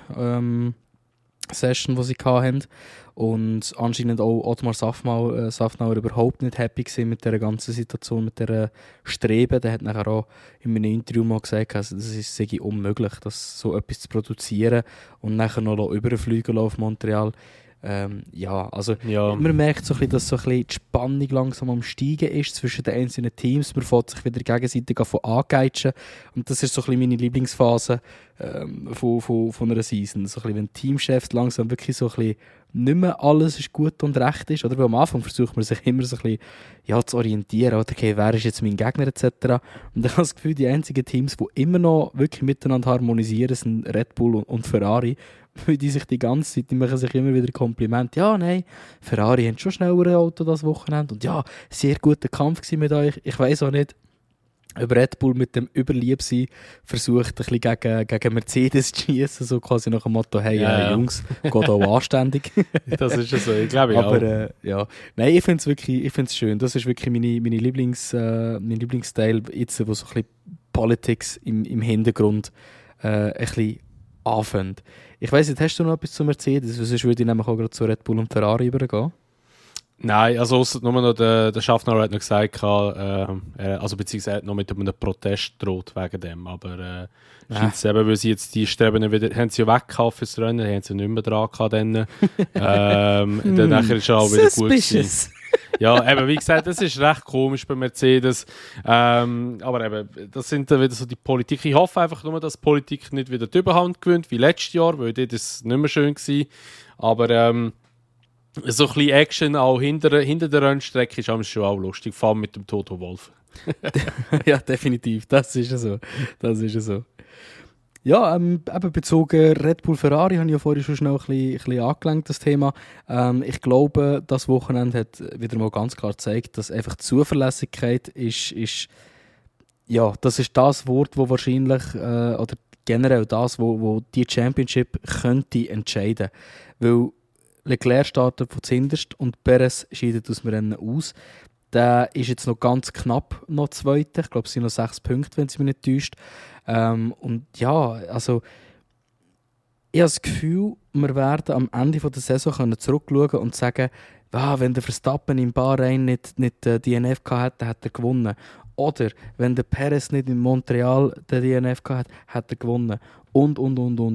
Session, die sie hatten. Und anscheinend auch Ottmar Safnauer überhaupt nicht happy gewesen mit der ganzen Situation, mit der Streben. Der hat nachher auch in einem Interview mal gesagt, also das ist unmöglich, das so etwas zu produzieren und nachher noch überfliegen auf Montreal. Man merkt so ein bisschen, dass so ein bisschen die Spannung langsam am Steigen ist zwischen den einzelnen Teams. Man fängt sich wieder gegenseitig angeitschen. Und das ist so ein bisschen meine Lieblingsphase von einer Season. So ein bisschen, wenn Teamchefs langsam wirklich so ein bisschen nicht mehr alles ist gut und recht ist. Oder? Weil am Anfang versucht man sich immer so ein bisschen zu orientieren. Oder, okay, wer ist jetzt mein Gegner etc. Und ich habe das Gefühl, die einzigen Teams, die immer noch wirklich miteinander harmonisieren, sind Red Bull und Ferrari. Weil die sich die ganze Zeit, die machen sich immer wieder Kompliment. Ja, nein, Ferrari hat schon schneller Auto das Wochenende. Und ja, sehr guter Kampf gewesen mit euch. Ich weiss auch nicht, ob Red Bull mit dem Überliebsein versucht, ein bisschen gegen Mercedes zu schießen, so quasi nach dem Motto, hey, Jungs, geht auch anständig. Das ist ja so, ich glaube auch. Aber ja, nein, ich finde es schön. Das ist wirklich mein Lieblingsteil, jetzt, wo so ein bisschen Politics im Hintergrund ein bisschen anfängt. Ich weiss nicht, hast du noch etwas zu Mercedes? Sonst würde ich nämlich auch gerade zu Red Bull und Ferrari übergehen. Nein, also ausser nur noch der Schaffner hat noch gesagt, also beziehungsweise er hat noch mit einem Protest droht wegen dem, aber scheint es eben, weil sie jetzt die Streben wieder, haben sie ja weggehauen fürs Rennen, haben sie nicht mehr dran gehabt dann. Dann nachher ist auch wieder gut gewesen. Ja, eben, wie gesagt, das ist recht komisch bei Mercedes, aber eben, das sind dann wieder so die Politik. Ich hoffe einfach nur, dass Politik nicht wieder die Überhand gewinnt, wie letztes Jahr, weil dort ist nicht mehr schön gewesen, aber so ein bisschen Action auch hinter der Rennstrecke ist schon auch lustig, vor allem mit dem Toto Wolff. Ja, definitiv, das ist so. Ja, eben bezogen Red Bull Ferrari habe ich ja vorhin schon schnell ein bisschen angelenkt, das Thema. Ich glaube, das Wochenende hat wieder mal ganz klar gezeigt, dass einfach Zuverlässigkeit ist ja, das ist das Wort, wo wahrscheinlich, oder generell das, wo die Championship könnte entscheiden. Weil Leclerc startet von zuhinterst und Perez scheidet aus dem Rennen aus. Der ist jetzt noch ganz knapp noch Zweiter. Ich glaube, es sind noch 6 Punkte, wenn es mich nicht täuscht. Und ja, also ich habe das Gefühl, wir werden am Ende der Saison zurückschauen und sagen, wenn der Verstappen in Bahrain nicht die DNF gehabt hätte, hat er gewonnen. Oder wenn der Perez nicht in Montreal den DNF gehabt hat er gewonnen. Und.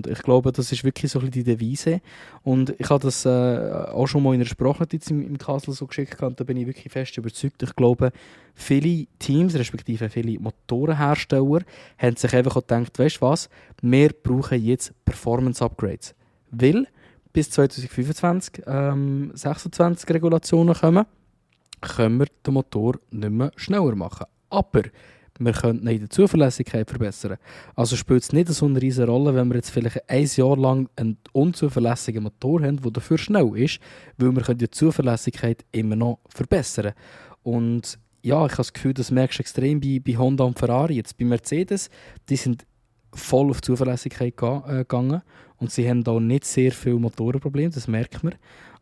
Ich glaube, das ist wirklich so ein bisschen die Devise. Und ich habe das auch schon mal in einer Sprachnotiz im Kassel so geschickt und da bin ich wirklich fest überzeugt. Ich glaube, viele Teams, respektive viele Motorenhersteller, haben sich einfach auch gedacht, weißt du was, wir brauchen jetzt Performance-Upgrades. Weil bis 2025 26 Regulationen kommen, können wir den Motor nicht mehr schneller machen. Aber wir können in der Zuverlässigkeit verbessern. Also spielt es nicht so eine riesige Rolle, wenn wir jetzt vielleicht ein Jahr lang einen unzuverlässigen Motor haben, der dafür schnell ist, weil wir die Zuverlässigkeit immer noch verbessern. Und ja, ich habe das Gefühl, das merkst du extrem bei Honda und Ferrari. Jetzt bei Mercedes, die sind voll auf Zuverlässigkeit gegangen und sie haben da nicht sehr viele Motorenprobleme, das merkt man.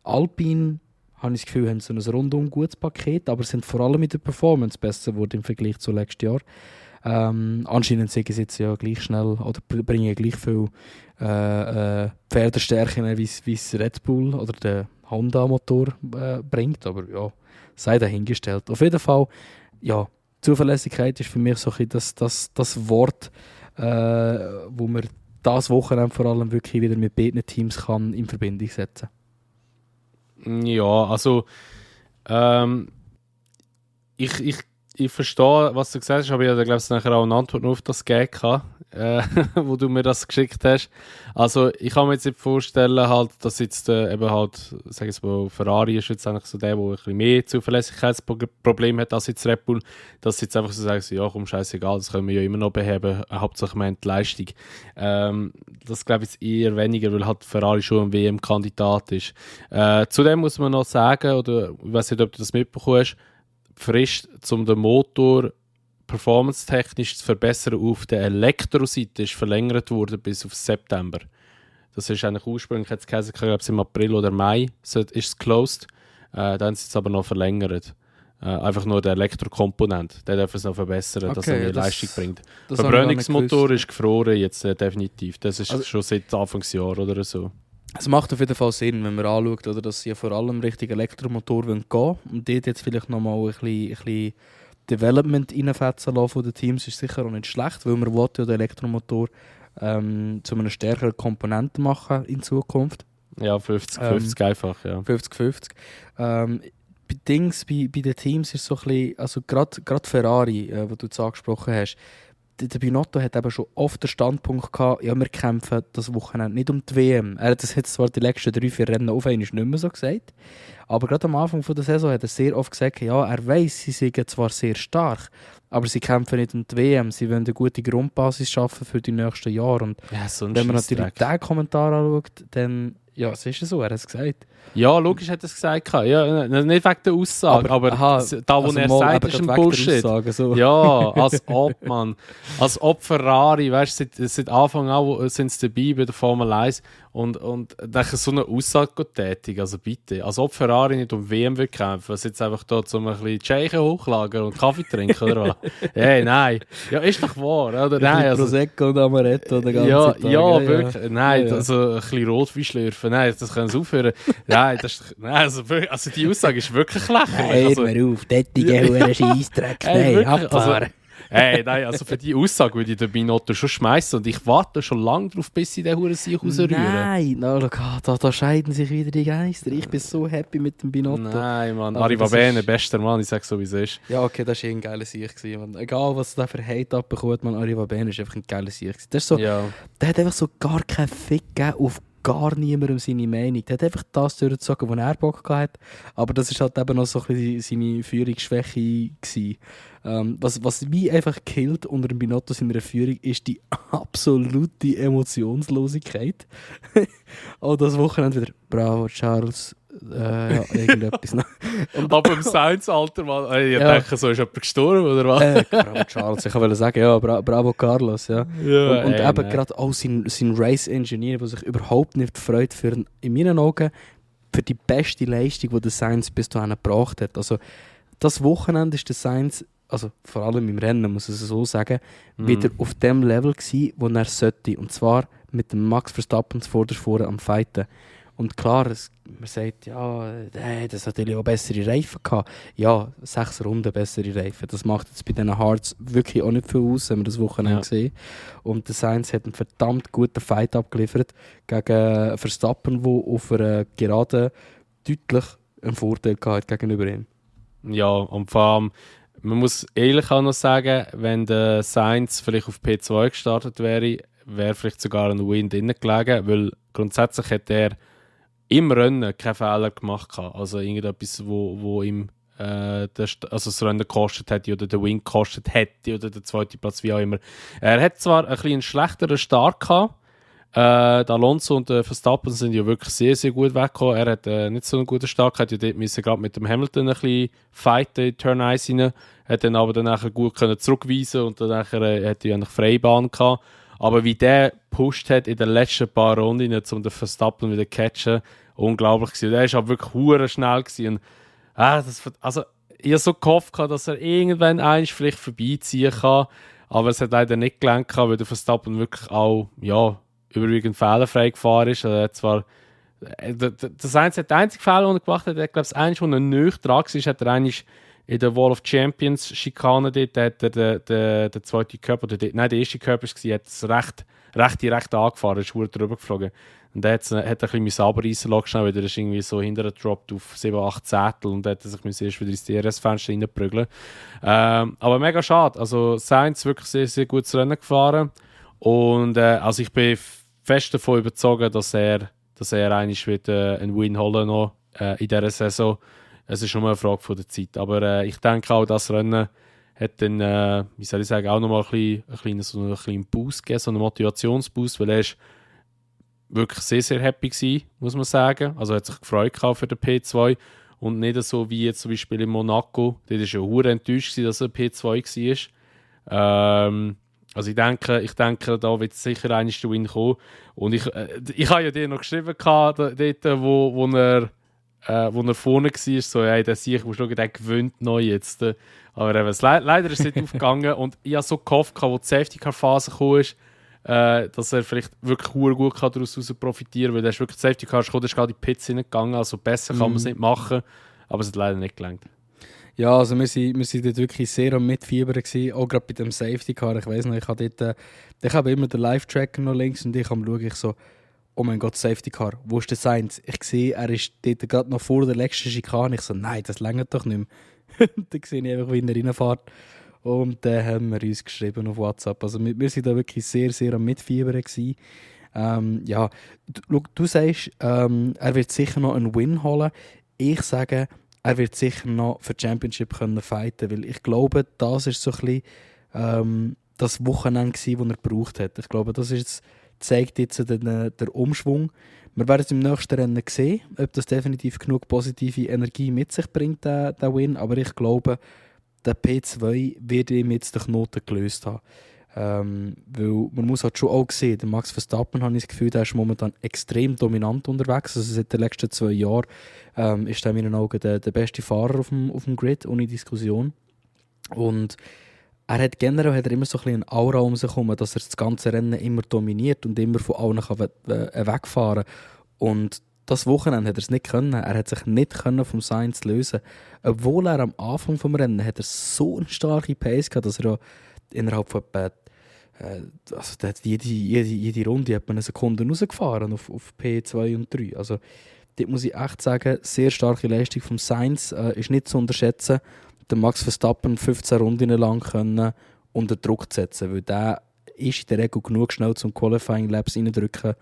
Alpine, habe ich das Gefühl, haben so ein rundum gutes Paket, aber sind vor allem mit der Performance besser geworden im Vergleich zu letztes Jahr. Anscheinend sind sie jetzt ja gleich schnell oder bringen gleich viel Pferdestärke wie es Red Bull oder der Honda-Motor bringt, aber ja, sei dahingestellt. Auf jeden Fall, ja, Zuverlässigkeit ist für mich so ein bisschen das Wort, wo man das Wochenende vor allem wirklich wieder mit beiden Teams kann in Verbindung setzen. Ja, also ich verstehe, was du gesagt hast, aber ich habe, glaube ich, nachher auch eine Antwort auf das gegeben, wo du mir das geschickt hast. Also ich kann mir jetzt nicht vorstellen, halt, dass jetzt eben halt, sag ich mal, Ferrari ist jetzt eigentlich so der ein bisschen mehr Zuverlässigkeitsproblem hat als jetzt Red Bull, dass sie jetzt einfach so sagen, ja komm, scheißegal, das können wir ja immer noch beheben, hauptsächlich meint die Leistung. Das glaube ich jetzt eher weniger, weil halt Ferrari schon ein WM-Kandidat ist. Zudem muss man noch sagen, oder ich weiß nicht, ob du das mitbekommen hast, die Frist, um den Motor performance-technisch zu verbessern auf der Elektroseite ist verlängert worden bis auf September. Das ist eigentlich ursprünglich jetzt geheißen, ich glaube im April oder Mai ist es closed. Dann haben sie es aber noch verlängert. Einfach nur der Elektrokomponent, der darf es noch verbessern, dass er mehr Leistung bringt. Der Verbrennungsmotor ist gefroren jetzt definitiv. Das ist also, schon seit Anfangsjahr oder so. Es macht auf jeden Fall Sinn, wenn man anschaut, oder, dass sie vor allem Richtung Elektromotor gehen wollen. Und dort jetzt vielleicht nochmal ein bisschen Development reinfetzen lassen von den Teams ist sicher auch nicht schlecht, weil man will ja den Elektromotor zu einer stärkeren Komponente machen in Zukunft. Ja, 50-50 einfach, ja. 50-50. Bei den Teams ist so ein bisschen, also gerade Ferrari, wo du jetzt angesprochen hast, der Binotto hat eben schon oft den Standpunkt gehabt, ja, wir kämpfen das Wochenende nicht um die WM. Er hat das jetzt zwar die letzten 3-4 Rennen auf einmal nicht mehr so gesagt, aber gerade am Anfang der Saison hat er sehr oft gesagt, ja, er weiss, sie sind zwar sehr stark, aber sie kämpfen nicht um die WM. Sie wollen eine gute Grundbasis schaffen für die nächsten Jahre. Und ja, so wenn man natürlich diesen Kommentar anschaut, dann, ja, es ist so, er hat es gesagt. Ja, logisch hat er es gesagt. Ja, nicht wegen der Aussage, aber da, wo also er sagt, ist ein Bullshit. Aussage, so. Ja, als ob, Mann. Als ob Ferrari, weißt du, seit Anfang an sind sie dabei bei der Formel 1 und so eine Aussage tätig, also bitte. Als ob Ferrari nicht um WM will kämpfen, was jetzt einfach da zum ein bisschen Tschechen hochlagern und Kaffee trinken, oder was? Hey, nein. Ja, ist doch wahr, oder? Nein, also, Prosecco und Amaretto den ganzen Tag. Ja, wirklich. Ja. Nein, ja. Also ein bisschen Rotwein schlürfen, nein, das können sie aufhören. Nein, also die Aussage ist wirklich lächerlich. Hör mir auf, dättige Scheissdreck, nein, abfahren. Nein, also für die Aussage würde ich den Binotto schon schmeißen und ich warte schon lange darauf, bis sie den Huren sich rausrühren. Nein, da scheiden sich wieder die Geister. Ich bin so happy mit dem Binotto. Nein, Mann, Arriva Bene, bester Mann, ich sag so, wie es ist. Ja, okay, das war ein geiler Sieg. Egal, was der für Hate abbekommt, man, Arriva Bene ist einfach ein geiler Sieg. Das ist so, ja. Der hat einfach so gar keinen Fick gegeben auf gar niemandem seine Meinung. Der hat einfach das durchgezogen, wo er Bock hatte. Aber das war halt eben noch so ein bisschen seine Führungsschwäche gewesen. Was mich einfach killt unter dem Binotto seiner Führung, ist die absolute Emotionslosigkeit. Auch das Wochenende wieder «Bravo, Charles». Ja, irgendetwas noch. Aber im Sainz-Alter, Mann, ich denke, so ist jemand gestorben, oder was? Bravo, Charles. Ich wollte sagen, ja, bravo, Carlos. Ja. Und eben gerade auch sein Race-Engineer, der sich überhaupt nicht freut, für, in meinen Augen, für die beste Leistung, die der Sainz bis dahin gebracht hat. Also, das Wochenende ist der Sainz, also vor allem im Rennen, muss ich es so sagen, wieder auf dem Level gewesen, wo er sollte. Und zwar mit dem Max Verstappen vorne am Fighten. Und klar, man sagt, ja, das hat natürlich auch bessere Reifen gehabt. Ja, 6 Runden bessere Reifen. Das macht jetzt bei diesen Hards wirklich auch nicht viel aus, haben wir das Wochenende gesehen. Und der Sainz hat einen verdammt guten Fight abgeliefert gegen Verstappen, der auf einer Gerade deutlich einen Vorteil hatte gegenüber ihm. Ja, und vor allem, man muss ehrlich auch noch sagen, wenn der Sainz vielleicht auf P2 gestartet wäre vielleicht sogar ein Win drin gelegen, weil grundsätzlich hat er im Rennen keinen Fehler gemacht. Also irgendetwas, wo ihm das Rennen gekostet hätte oder den Win gekostet hätte oder den zweiten Platz, wie auch immer. Er hat zwar ein bisschen einen schlechteren Start gehabt. Der Alonso und der Verstappen sind ja wirklich sehr, sehr gut weggekommen. Er hat nicht so einen guten Start gehabt. Dort müssen gerade mit dem Hamilton ein bisschen fighten in Turn 1 rein. hat dann aber dann nachher gut können zurückweisen und dann nachher hat er eigentlich Freibahn gehabt. Aber wie der gepusht hat in den letzten paar Runden, um den Verstappen wieder zu catchen, unglaublich gewesen. Der war auch wirklich hure schnell gewesen. Und, ich habe so gehofft, dass er irgendwann einmal vielleicht vorbeiziehen kann, aber es hat leider nicht gelangt, weil der Verstappen wirklich auch überwiegend fehlerfrei gefahren ist. Er hat zwar der einzige Fehler, den er gemacht hat, ich glaube, das Einzige, wo er nicht dran war, hat er eigentlich in der Wall of Champions Schikane dort, hat er den zweiten Körper, der erste Körper war, hat es recht angefahren, ist verdammt drüber geflogen. Und er hat ein bisschen sauber reissen lassen, schnell, weil er ist irgendwie so hinterher gedroppt auf 7-8 Zehntel und hat sich erst wieder ins DRS-Fenster reinprügeln. Aber mega schade. Also Sainz wirklich sehr, sehr gutes Rennen gefahren. Und also ich bin fest davon überzeugt, dass er eigentlich wieder einen Win holen noch in dieser Saison. Es ist nur eine Frage von der Zeit. Aber ich denke auch, das Rennen hat dann, wie soll ich sagen, auch nochmal einen kleinen Boost gegeben, so einen Motivationsboost, weil er ist wirklich sehr, sehr happy gewesen, muss man sagen. Also er hat sich gefreut für den P2 und nicht so wie jetzt zum Beispiel in Monaco. Dort war er hure enttäuscht, dass er P2 war. Also ich denke, da wird sicher einmal der Win kommen. Und ich habe ja dir noch geschrieben, dort, wo er vorne war, so, hey, der Sieg, musst du schauen, der gewinnt neu jetzt. Aber eben, leider ist es nicht aufgegangen und ich habe so gehofft, wo die Safety-Car-Phase gekommen ist, dass er vielleicht wirklich gut daraus profitieren kann, weil der ist wirklich Safety-Car gekommen, der ist gerade in die Pits hineingegangen, also besser kann man es nicht machen, aber es hat leider nicht gelangt. Ja, also wir sind dort wirklich sehr am Mitfiebern gewesen, auch gerade bei dem Safety-Car. Ich weiss noch, ich habe immer den Live-Tracker noch links und ich schaue ich so, oh mein Gott, Safety-Car, wo ist der Sainz? Ich sehe, er ist dort gerade noch vor der letzten Schikane. Ich so, nein, das reicht doch nicht mehr. Dann sehe ich einfach, wie er reinfährt. Und dann haben wir uns geschrieben auf WhatsApp. Also wir sind da wirklich sehr, sehr am Mitfiebern gewesen. Ja, du sagst, er wird sicher noch einen Win holen. Ich sage, er wird sicher noch für die Championship können fighten, weil ich glaube, das ist so ein bisschen das Wochenende gewesen, das er gebraucht hat. Ich glaube, das zeigt jetzt den Umschwung. Wir werden es im nächsten Rennen sehen, ob das definitiv genug positive Energie mit sich bringt, der Win. Aber ich glaube, der P2 wird ihm jetzt die Knoten gelöst haben. Weil man muss halt schon auch sehen, der Max Verstappen, habe ich das Gefühl, der ist momentan extrem dominant unterwegs. Also seit den letzten 2 Jahren ist er in meinen Augen der beste Fahrer auf dem Grid, ohne Diskussion. Und generell hat er immer so ein bisschen eine Aura um sich herum, dass er das ganze Rennen immer dominiert und immer von allen wegfahren kann. Und das Wochenende hat er es nicht können. Er hat sich nicht können vom Sainz lösen. Obwohl er am Anfang des Rennen hat er so eine starke Pace gehabt, dass er innerhalb von etwa also der hat jede Runde hat man eine Sekunde rausgefahren auf P2 und 3. Also dort muss ich echt sagen, sehr starke Leistung vom Sainz ist nicht zu unterschätzen. Der Max Verstappen 15 Runden lang können unter Druck zu setzen, weil der ist in der Regel genug schnell zum Qualifying Laps reindrücken,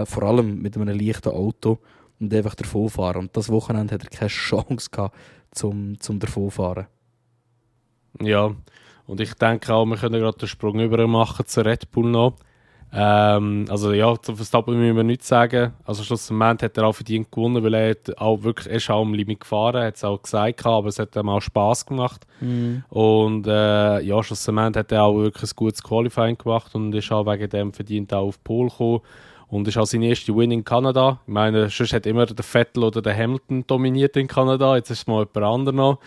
vor allem mit einem leichten Auto und einfach davonfahren. Und das Wochenende hat er keine Chance gehabt, zum davonfahren. Ja, und ich denke auch, wir können gerade den Sprung über machen zu Red Bull noch. Also ja, zum Verstappen müssen wir nichts sagen. Also schlussendlich hat er auch verdient gewonnen, weil er ist auch am Limit gefahren, hat es auch gesagt, aber es hat ihm auch Spass gemacht. Und ja, schlussendlich hat er auch wirklich ein gutes Qualifying gemacht und ist auch wegen dem verdient auch auf Pole gekommen. Und ist auch sein erster Win in Kanada. Ich meine, sonst hat immer der Vettel oder der Hamilton dominiert in Kanada. Jetzt ist es mal jemand anderes noch.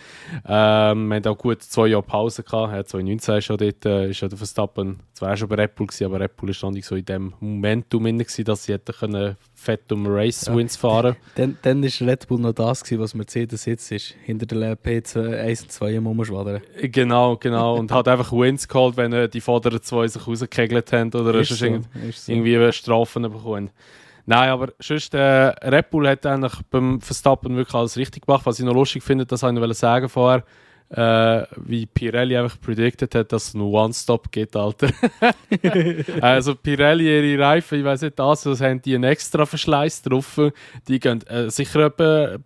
Wir haben auch gut 2 Jahre Pause gehabt. 2019 schon dort, ist ja der Verstappen zwar schon bei Red Bull gewesen, aber Red Bull war nicht so in dem Momentum drin, dass sie hätten fett um Race-Wins fahren. Dann war Red Bull noch das gewesen, was Mercedes jetzt ist. Hinter der P1 und 2 im Umschwadern. Genau. Und hat einfach Wins geholt, wenn die vorderen 2 sich rausgekegelt haben oder ist so. irgendwie Strafen bekommen. Nein, aber sonst, Red Bull hat eigentlich beim Verstappen wirklich alles richtig gemacht. Was ich noch lustig finde, das wollte ich sagen vorher, wie Pirelli einfach predicted hat, dass es einen One-Stop gibt, Alter. Also Pirelli, ihre Reifen, ich weiss nicht, das haben die einen extra Verschleiß drauf. Die gehen sicher etwa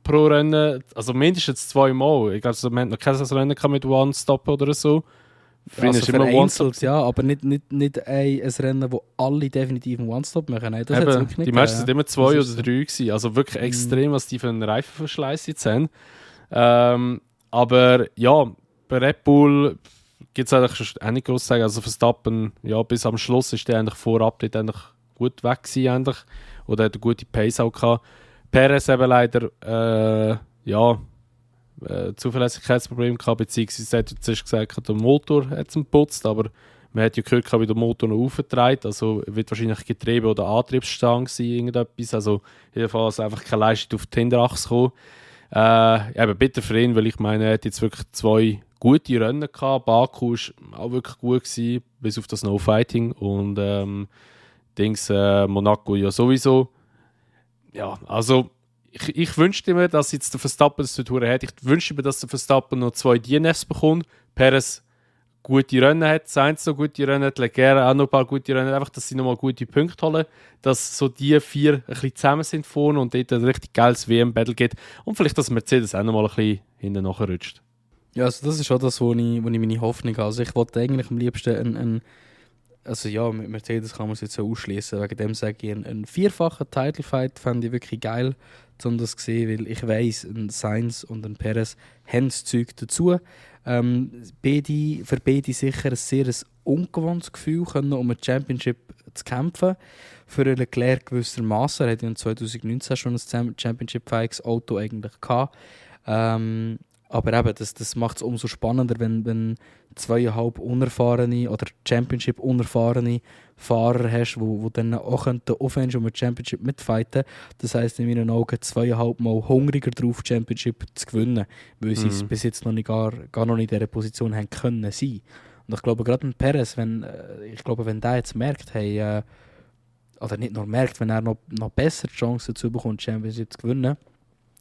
pro Rennen, also mindestens 2 Mal. Ich glaube, wir haben noch kein Rennen mit One-Stop oder so. Also vereinzelt, ja, aber nicht ein Rennen, wo alle definitiv einen One-Stop machen. Nein, das eben, wirklich nicht die meisten sind immer 2 oder 3 so. gewesen. Also wirklich extrem, was die für einen Reifenverschleiß jetzt haben. Aber ja, bei Red Bull gibt es eigentlich auch nicht groß zu sagen. Also Verstappen, ja, bis am Schluss ist der eigentlich vorab dort eigentlich gut weg gewesen, eigentlich. Oder hat eine gute Pace auch gehabt. Perez eben leider, Zuverlässigkeitsproblem gehabt, beziehungsweise hat er zuerst gesagt, der Motor hat es geputzt, aber man hat ja gehört, wie der Motor noch aufgetragen, also wird wahrscheinlich Getriebe oder Antriebsstrang sein, irgendetwas, also jedenfalls einfach keine Leistung auf die Hinterachse gekommen. Eben bitter für ihn, weil ich meine, er hat jetzt wirklich 2 gute Rennen gehabt, Baku war auch wirklich gut gewesen, bis auf das No-Fighting und Monaco ja sowieso. Ja, also ich wünschte mir, dass jetzt der Verstappen das Tour hat. Ich wünschte mir, dass der Verstappen noch 2 DNFs bekommt. Perez gute Rennen hat, Sainz so gute Rennen hat, Leclerc auch noch ein paar gute Rennen, einfach, dass sie nochmal gute Punkte holen, dass so die 4 ein bisschen zusammen sind vorne und dort ein richtig geiles WM-Battle geht und vielleicht, dass Mercedes auch nochmal ein bisschen hinten nachrutscht. Ja, also das ist auch das, wo ich meine Hoffnung habe. Also ich wollte eigentlich am liebsten also ja, mit Mercedes kann man es jetzt so ausschließen. Wegen dem sage ich, einen 4-fachen Titelfight fände ich wirklich geil, um das zu sehen, weil ich weiss, ein Sainz und ein Perez haben das Zeug dazu. Für beide sicher ein sehr ungewohntes Gefühl, können, um eine Championship zu kämpfen. Für einen Leclerc gewissermaßen. Er hatte ja 2019 schon ein Championship-fähiges Auto eigentlich gehabt. Aber eben, das macht es umso spannender, wenn 2,5 unerfahrene oder Championship unerfahrene Fahrer hast, wo dann auch aufhören um eine Championship mitfighten. Das heisst in meinen Augen 2,5 Mal hungriger drauf, Championship zu gewinnen, weil sie es bis jetzt noch nicht gar noch nicht in dieser Position haben können sein. Und ich glaube, gerade mit Perez, wenn der jetzt merkt, hey, oder nicht nur merkt, wenn er noch besser die Chance dazu bekommt, Championship zu gewinnen,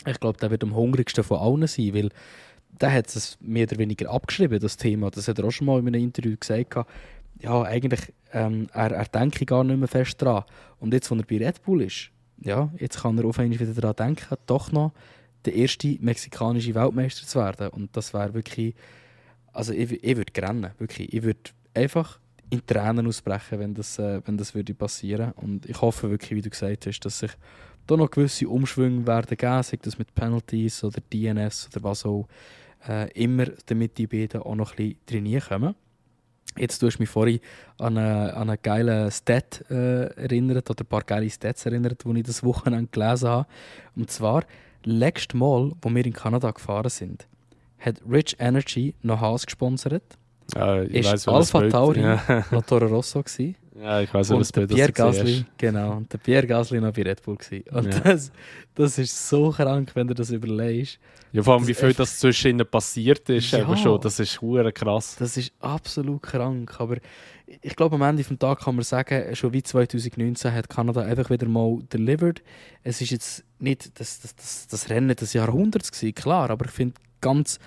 ich glaube, der wird am hungrigsten von allen sein, weil der hat es mehr oder weniger abgeschrieben, das Thema. Das hat er auch schon mal in einem Interview gesagt. Ja, eigentlich, er denke gar nicht mehr fest dran. Und jetzt, wo er bei Red Bull ist, ja, jetzt kann er auf einmal wieder daran denken, doch noch der erste mexikanische Weltmeister zu werden. Und das wäre wirklich, also ich würde rennen, wirklich. Ich würde einfach in Tränen ausbrechen, wenn das würde passieren. Und ich hoffe wirklich, wie du gesagt hast, dass sich da noch gewisse Umschwünge werden geben, sei das mit Penalties oder DNS oder was auch immer, damit die beiden auch noch ein bisschen trainieren kommen. Jetzt tust du mich vorhin an einen geilen Stat erinnert, oder ein paar geile Stats erinnert, die ich das Wochenende gelesen habe. Und zwar, letztes Mal, wo wir in Kanada gefahren sind, hat Rich Energy noch Haas gesponsert. Ja, ich ist Alpha Tauri noch Toro Rosso gewesen. Ja, ich weiß, und der Pierre Gasly, genau, und der Pierre Gasly noch bei Red Bull gewesen. Und ja. das ist so krank, wenn du das überlegst. Ja, vor allem, wie viel das zwischen ihnen passiert ist, ja, eben schon, das ist hure krass. Das ist absolut krank, aber ich glaube, am Ende des Tages kann man sagen, schon wie 2019 hat Kanada einfach wieder mal delivered. Es ist jetzt nicht das Rennen des Jahrhunderts gewesen, klar, aber ich finde ganz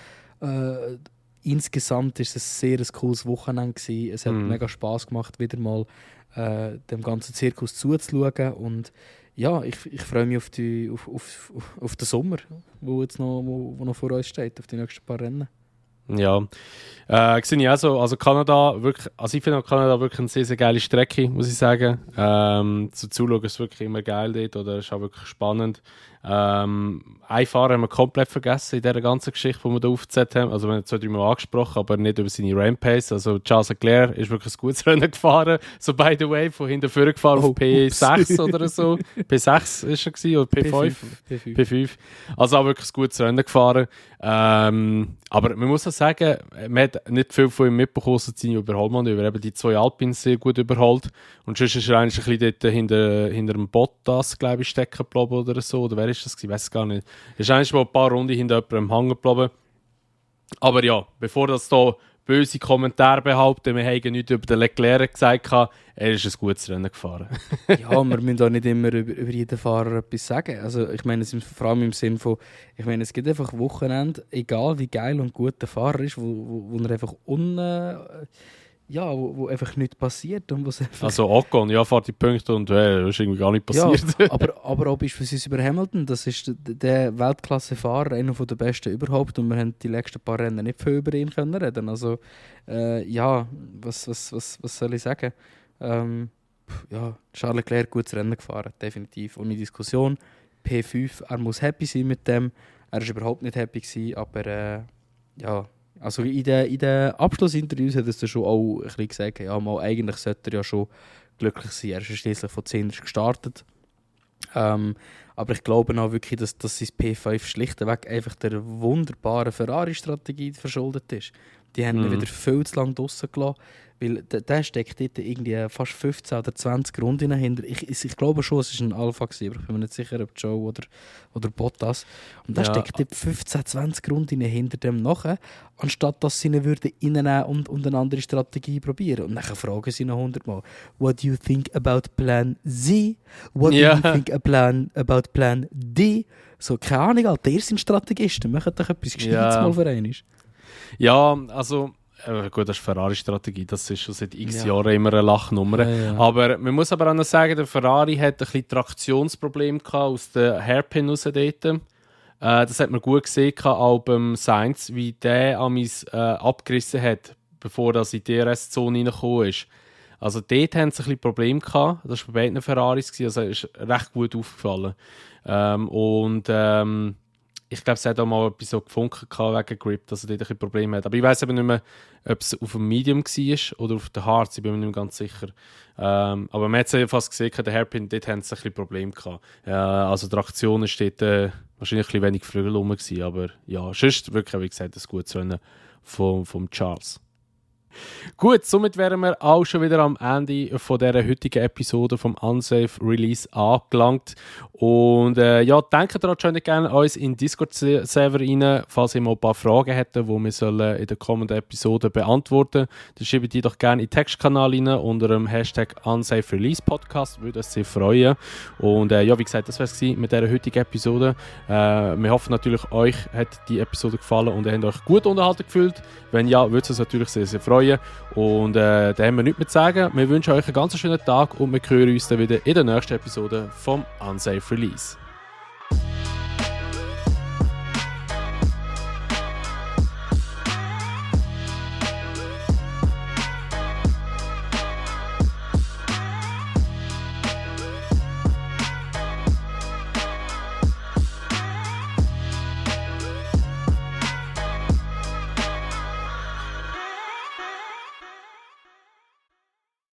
insgesamt ist es ein sehr cooles Wochenende gewesen. Es hat mega Spass gemacht, wieder mal dem ganzen Zirkus zuzuschauen. Und ja, ich freue mich auf den Sommer, wo noch vor uns steht, auf die nächsten paar Rennen. Ja, sehe ich auch so. Also Kanada, wirklich, also ich finde Kanada wirklich eine sehr, sehr geile Strecke, muss ich sagen. Zu zuschauen ist wirklich immer geil dort, oder ist auch wirklich spannend. Ein Fahrer haben wir komplett vergessen in dieser ganzen Geschichte, die wir da aufgezählt haben. Also wir haben 2-3 Mal angesprochen, aber nicht über seine Rampace. Also Charles Leclerc ist wirklich ein gutes Rennen gefahren. So by the way, von hinten vorne gefahren auf P6 oder so. P6 ist er gewesen, oder P5? P5. Also auch wirklich ein gutes Rennen gefahren. Aber man muss auch sagen, man hat nicht viel von ihm mitbekommen, so seine Überholmanöver. Eben die 2 Alpines sehr gut überholt. Und sonst ist er eigentlich ein bisschen dort hinter dem Bottas, glaube ich, stecken geblieben oder so. Oder wer ist das? Ich weiß es gar nicht. Er ist eigentlich mal ein paar Runden hinter jemandem hängen geblieben. Aber ja, bevor das hier böse Kommentare behaupten, wir haben nichts über den Leclerc gesagt, er ist ein gutes Rennen gefahren. Ja, wir müssen auch nicht immer über jeden Fahrer etwas sagen. Also ich meine, vor allem im Sinn von, ich meine, es gibt einfach Wochenende, egal wie geil und gut der Fahrer ist, wo er einfach wo einfach nichts passiert. Und also Ocon, ja, fährt die Punkte und das ist irgendwie gar nicht passiert. Ja, aber auch beispielsweise über Hamilton, das ist der Weltklasse-Fahrer, einer der besten überhaupt, und wir haben die letzten paar Rennen nicht viel über ihn können reden. Also was soll ich sagen? Charles Leclerc gutes Rennen gefahren, definitiv, ohne Diskussion. P5, er muss happy sein mit dem. Er war überhaupt nicht happy gewesen, aber Also in den Abschlussinterviews hat er schon auch ein bisschen gesagt, ja, mal, eigentlich sollte er ja schon glücklich sein. Er ist ja schliesslich von 10 gestartet. Aber ich glaube auch wirklich, dass sein P5 schlichtweg einfach der wunderbaren Ferrari-Strategie verschuldet ist. Die haben ihn wieder viel zu lange draussen gelassen, weil der steckt dort irgendwie fast 15 oder 20 Runden hinter. Ich glaube schon, es war ein Alpha gewesen, aber ich bin mir nicht sicher, ob Joe oder Bottas. Und der steckt dort 15, 20 Runden hinter dem nachher, anstatt dass sie ihn würden reinnehmen und eine andere Strategie probieren. Und dann fragen sie noch 100 Mal, what do you think about Plan Z? What do you think about Plan D? So, keine Ahnung, Alter, ihr seid Strategisten, macht doch etwas Gescheites mal für einen. Ja, also gut, das ist Ferrari-Strategie, das ist schon seit x Jahren immer eine Lachnummer. Ja. Aber man muss aber auch noch sagen, der Ferrari hat ein bisschen Traktionsproblem aus der Hairpin raus dort. Das hat man gut gesehen auch beim Sainz, wie der abgerissen hat, bevor er in die DRS-Zone reingekommen ist. Also dort haben sie ein bisschen Probleme gehabt. Das war bei beiden Ferraris, also ist recht gut aufgefallen. Ich glaube, es hat auch mal etwas so gefunkt wegen Grip, dass er dort ein bisschen Probleme hat. Aber ich weiss eben nicht mehr, ob es auf dem Medium war oder auf der Harz, ich bin mir nicht mehr ganz sicher. Aber man hat es ja fast gesehen, der Hairpin, dort haben sie ein bisschen Probleme gehabt. Also die Traktion war dort wahrscheinlich ein bisschen wenig Flügel rum gewesen, aber ja, sonst wirklich, wie gesagt, das gutes Rennen vom Charles. Gut, somit wären wir auch schon wieder am Ende von dieser heutigen Episode vom Unsafe Release angelangt. Und denkt daran, schon gerne uns in den Discord-Server rein, falls ihr mal ein paar Fragen hättet, die wir in der kommenden Episode beantworten sollen. Dann schreibt die doch gerne in den Textkanal rein unter dem Hashtag Unsafe Release Podcast, würde uns sehr freuen. Und wie gesagt, das war es mit dieser heutigen Episode. Wir hoffen natürlich, euch hat die Episode gefallen und ihr habt euch gut unterhalten gefühlt. Wenn ja, würde es uns natürlich sehr, sehr freuen. Und da haben wir nichts mehr zu sagen. Wir wünschen euch einen ganz schönen Tag und wir hören uns dann wieder in der nächsten Episode vom Unsafe Release.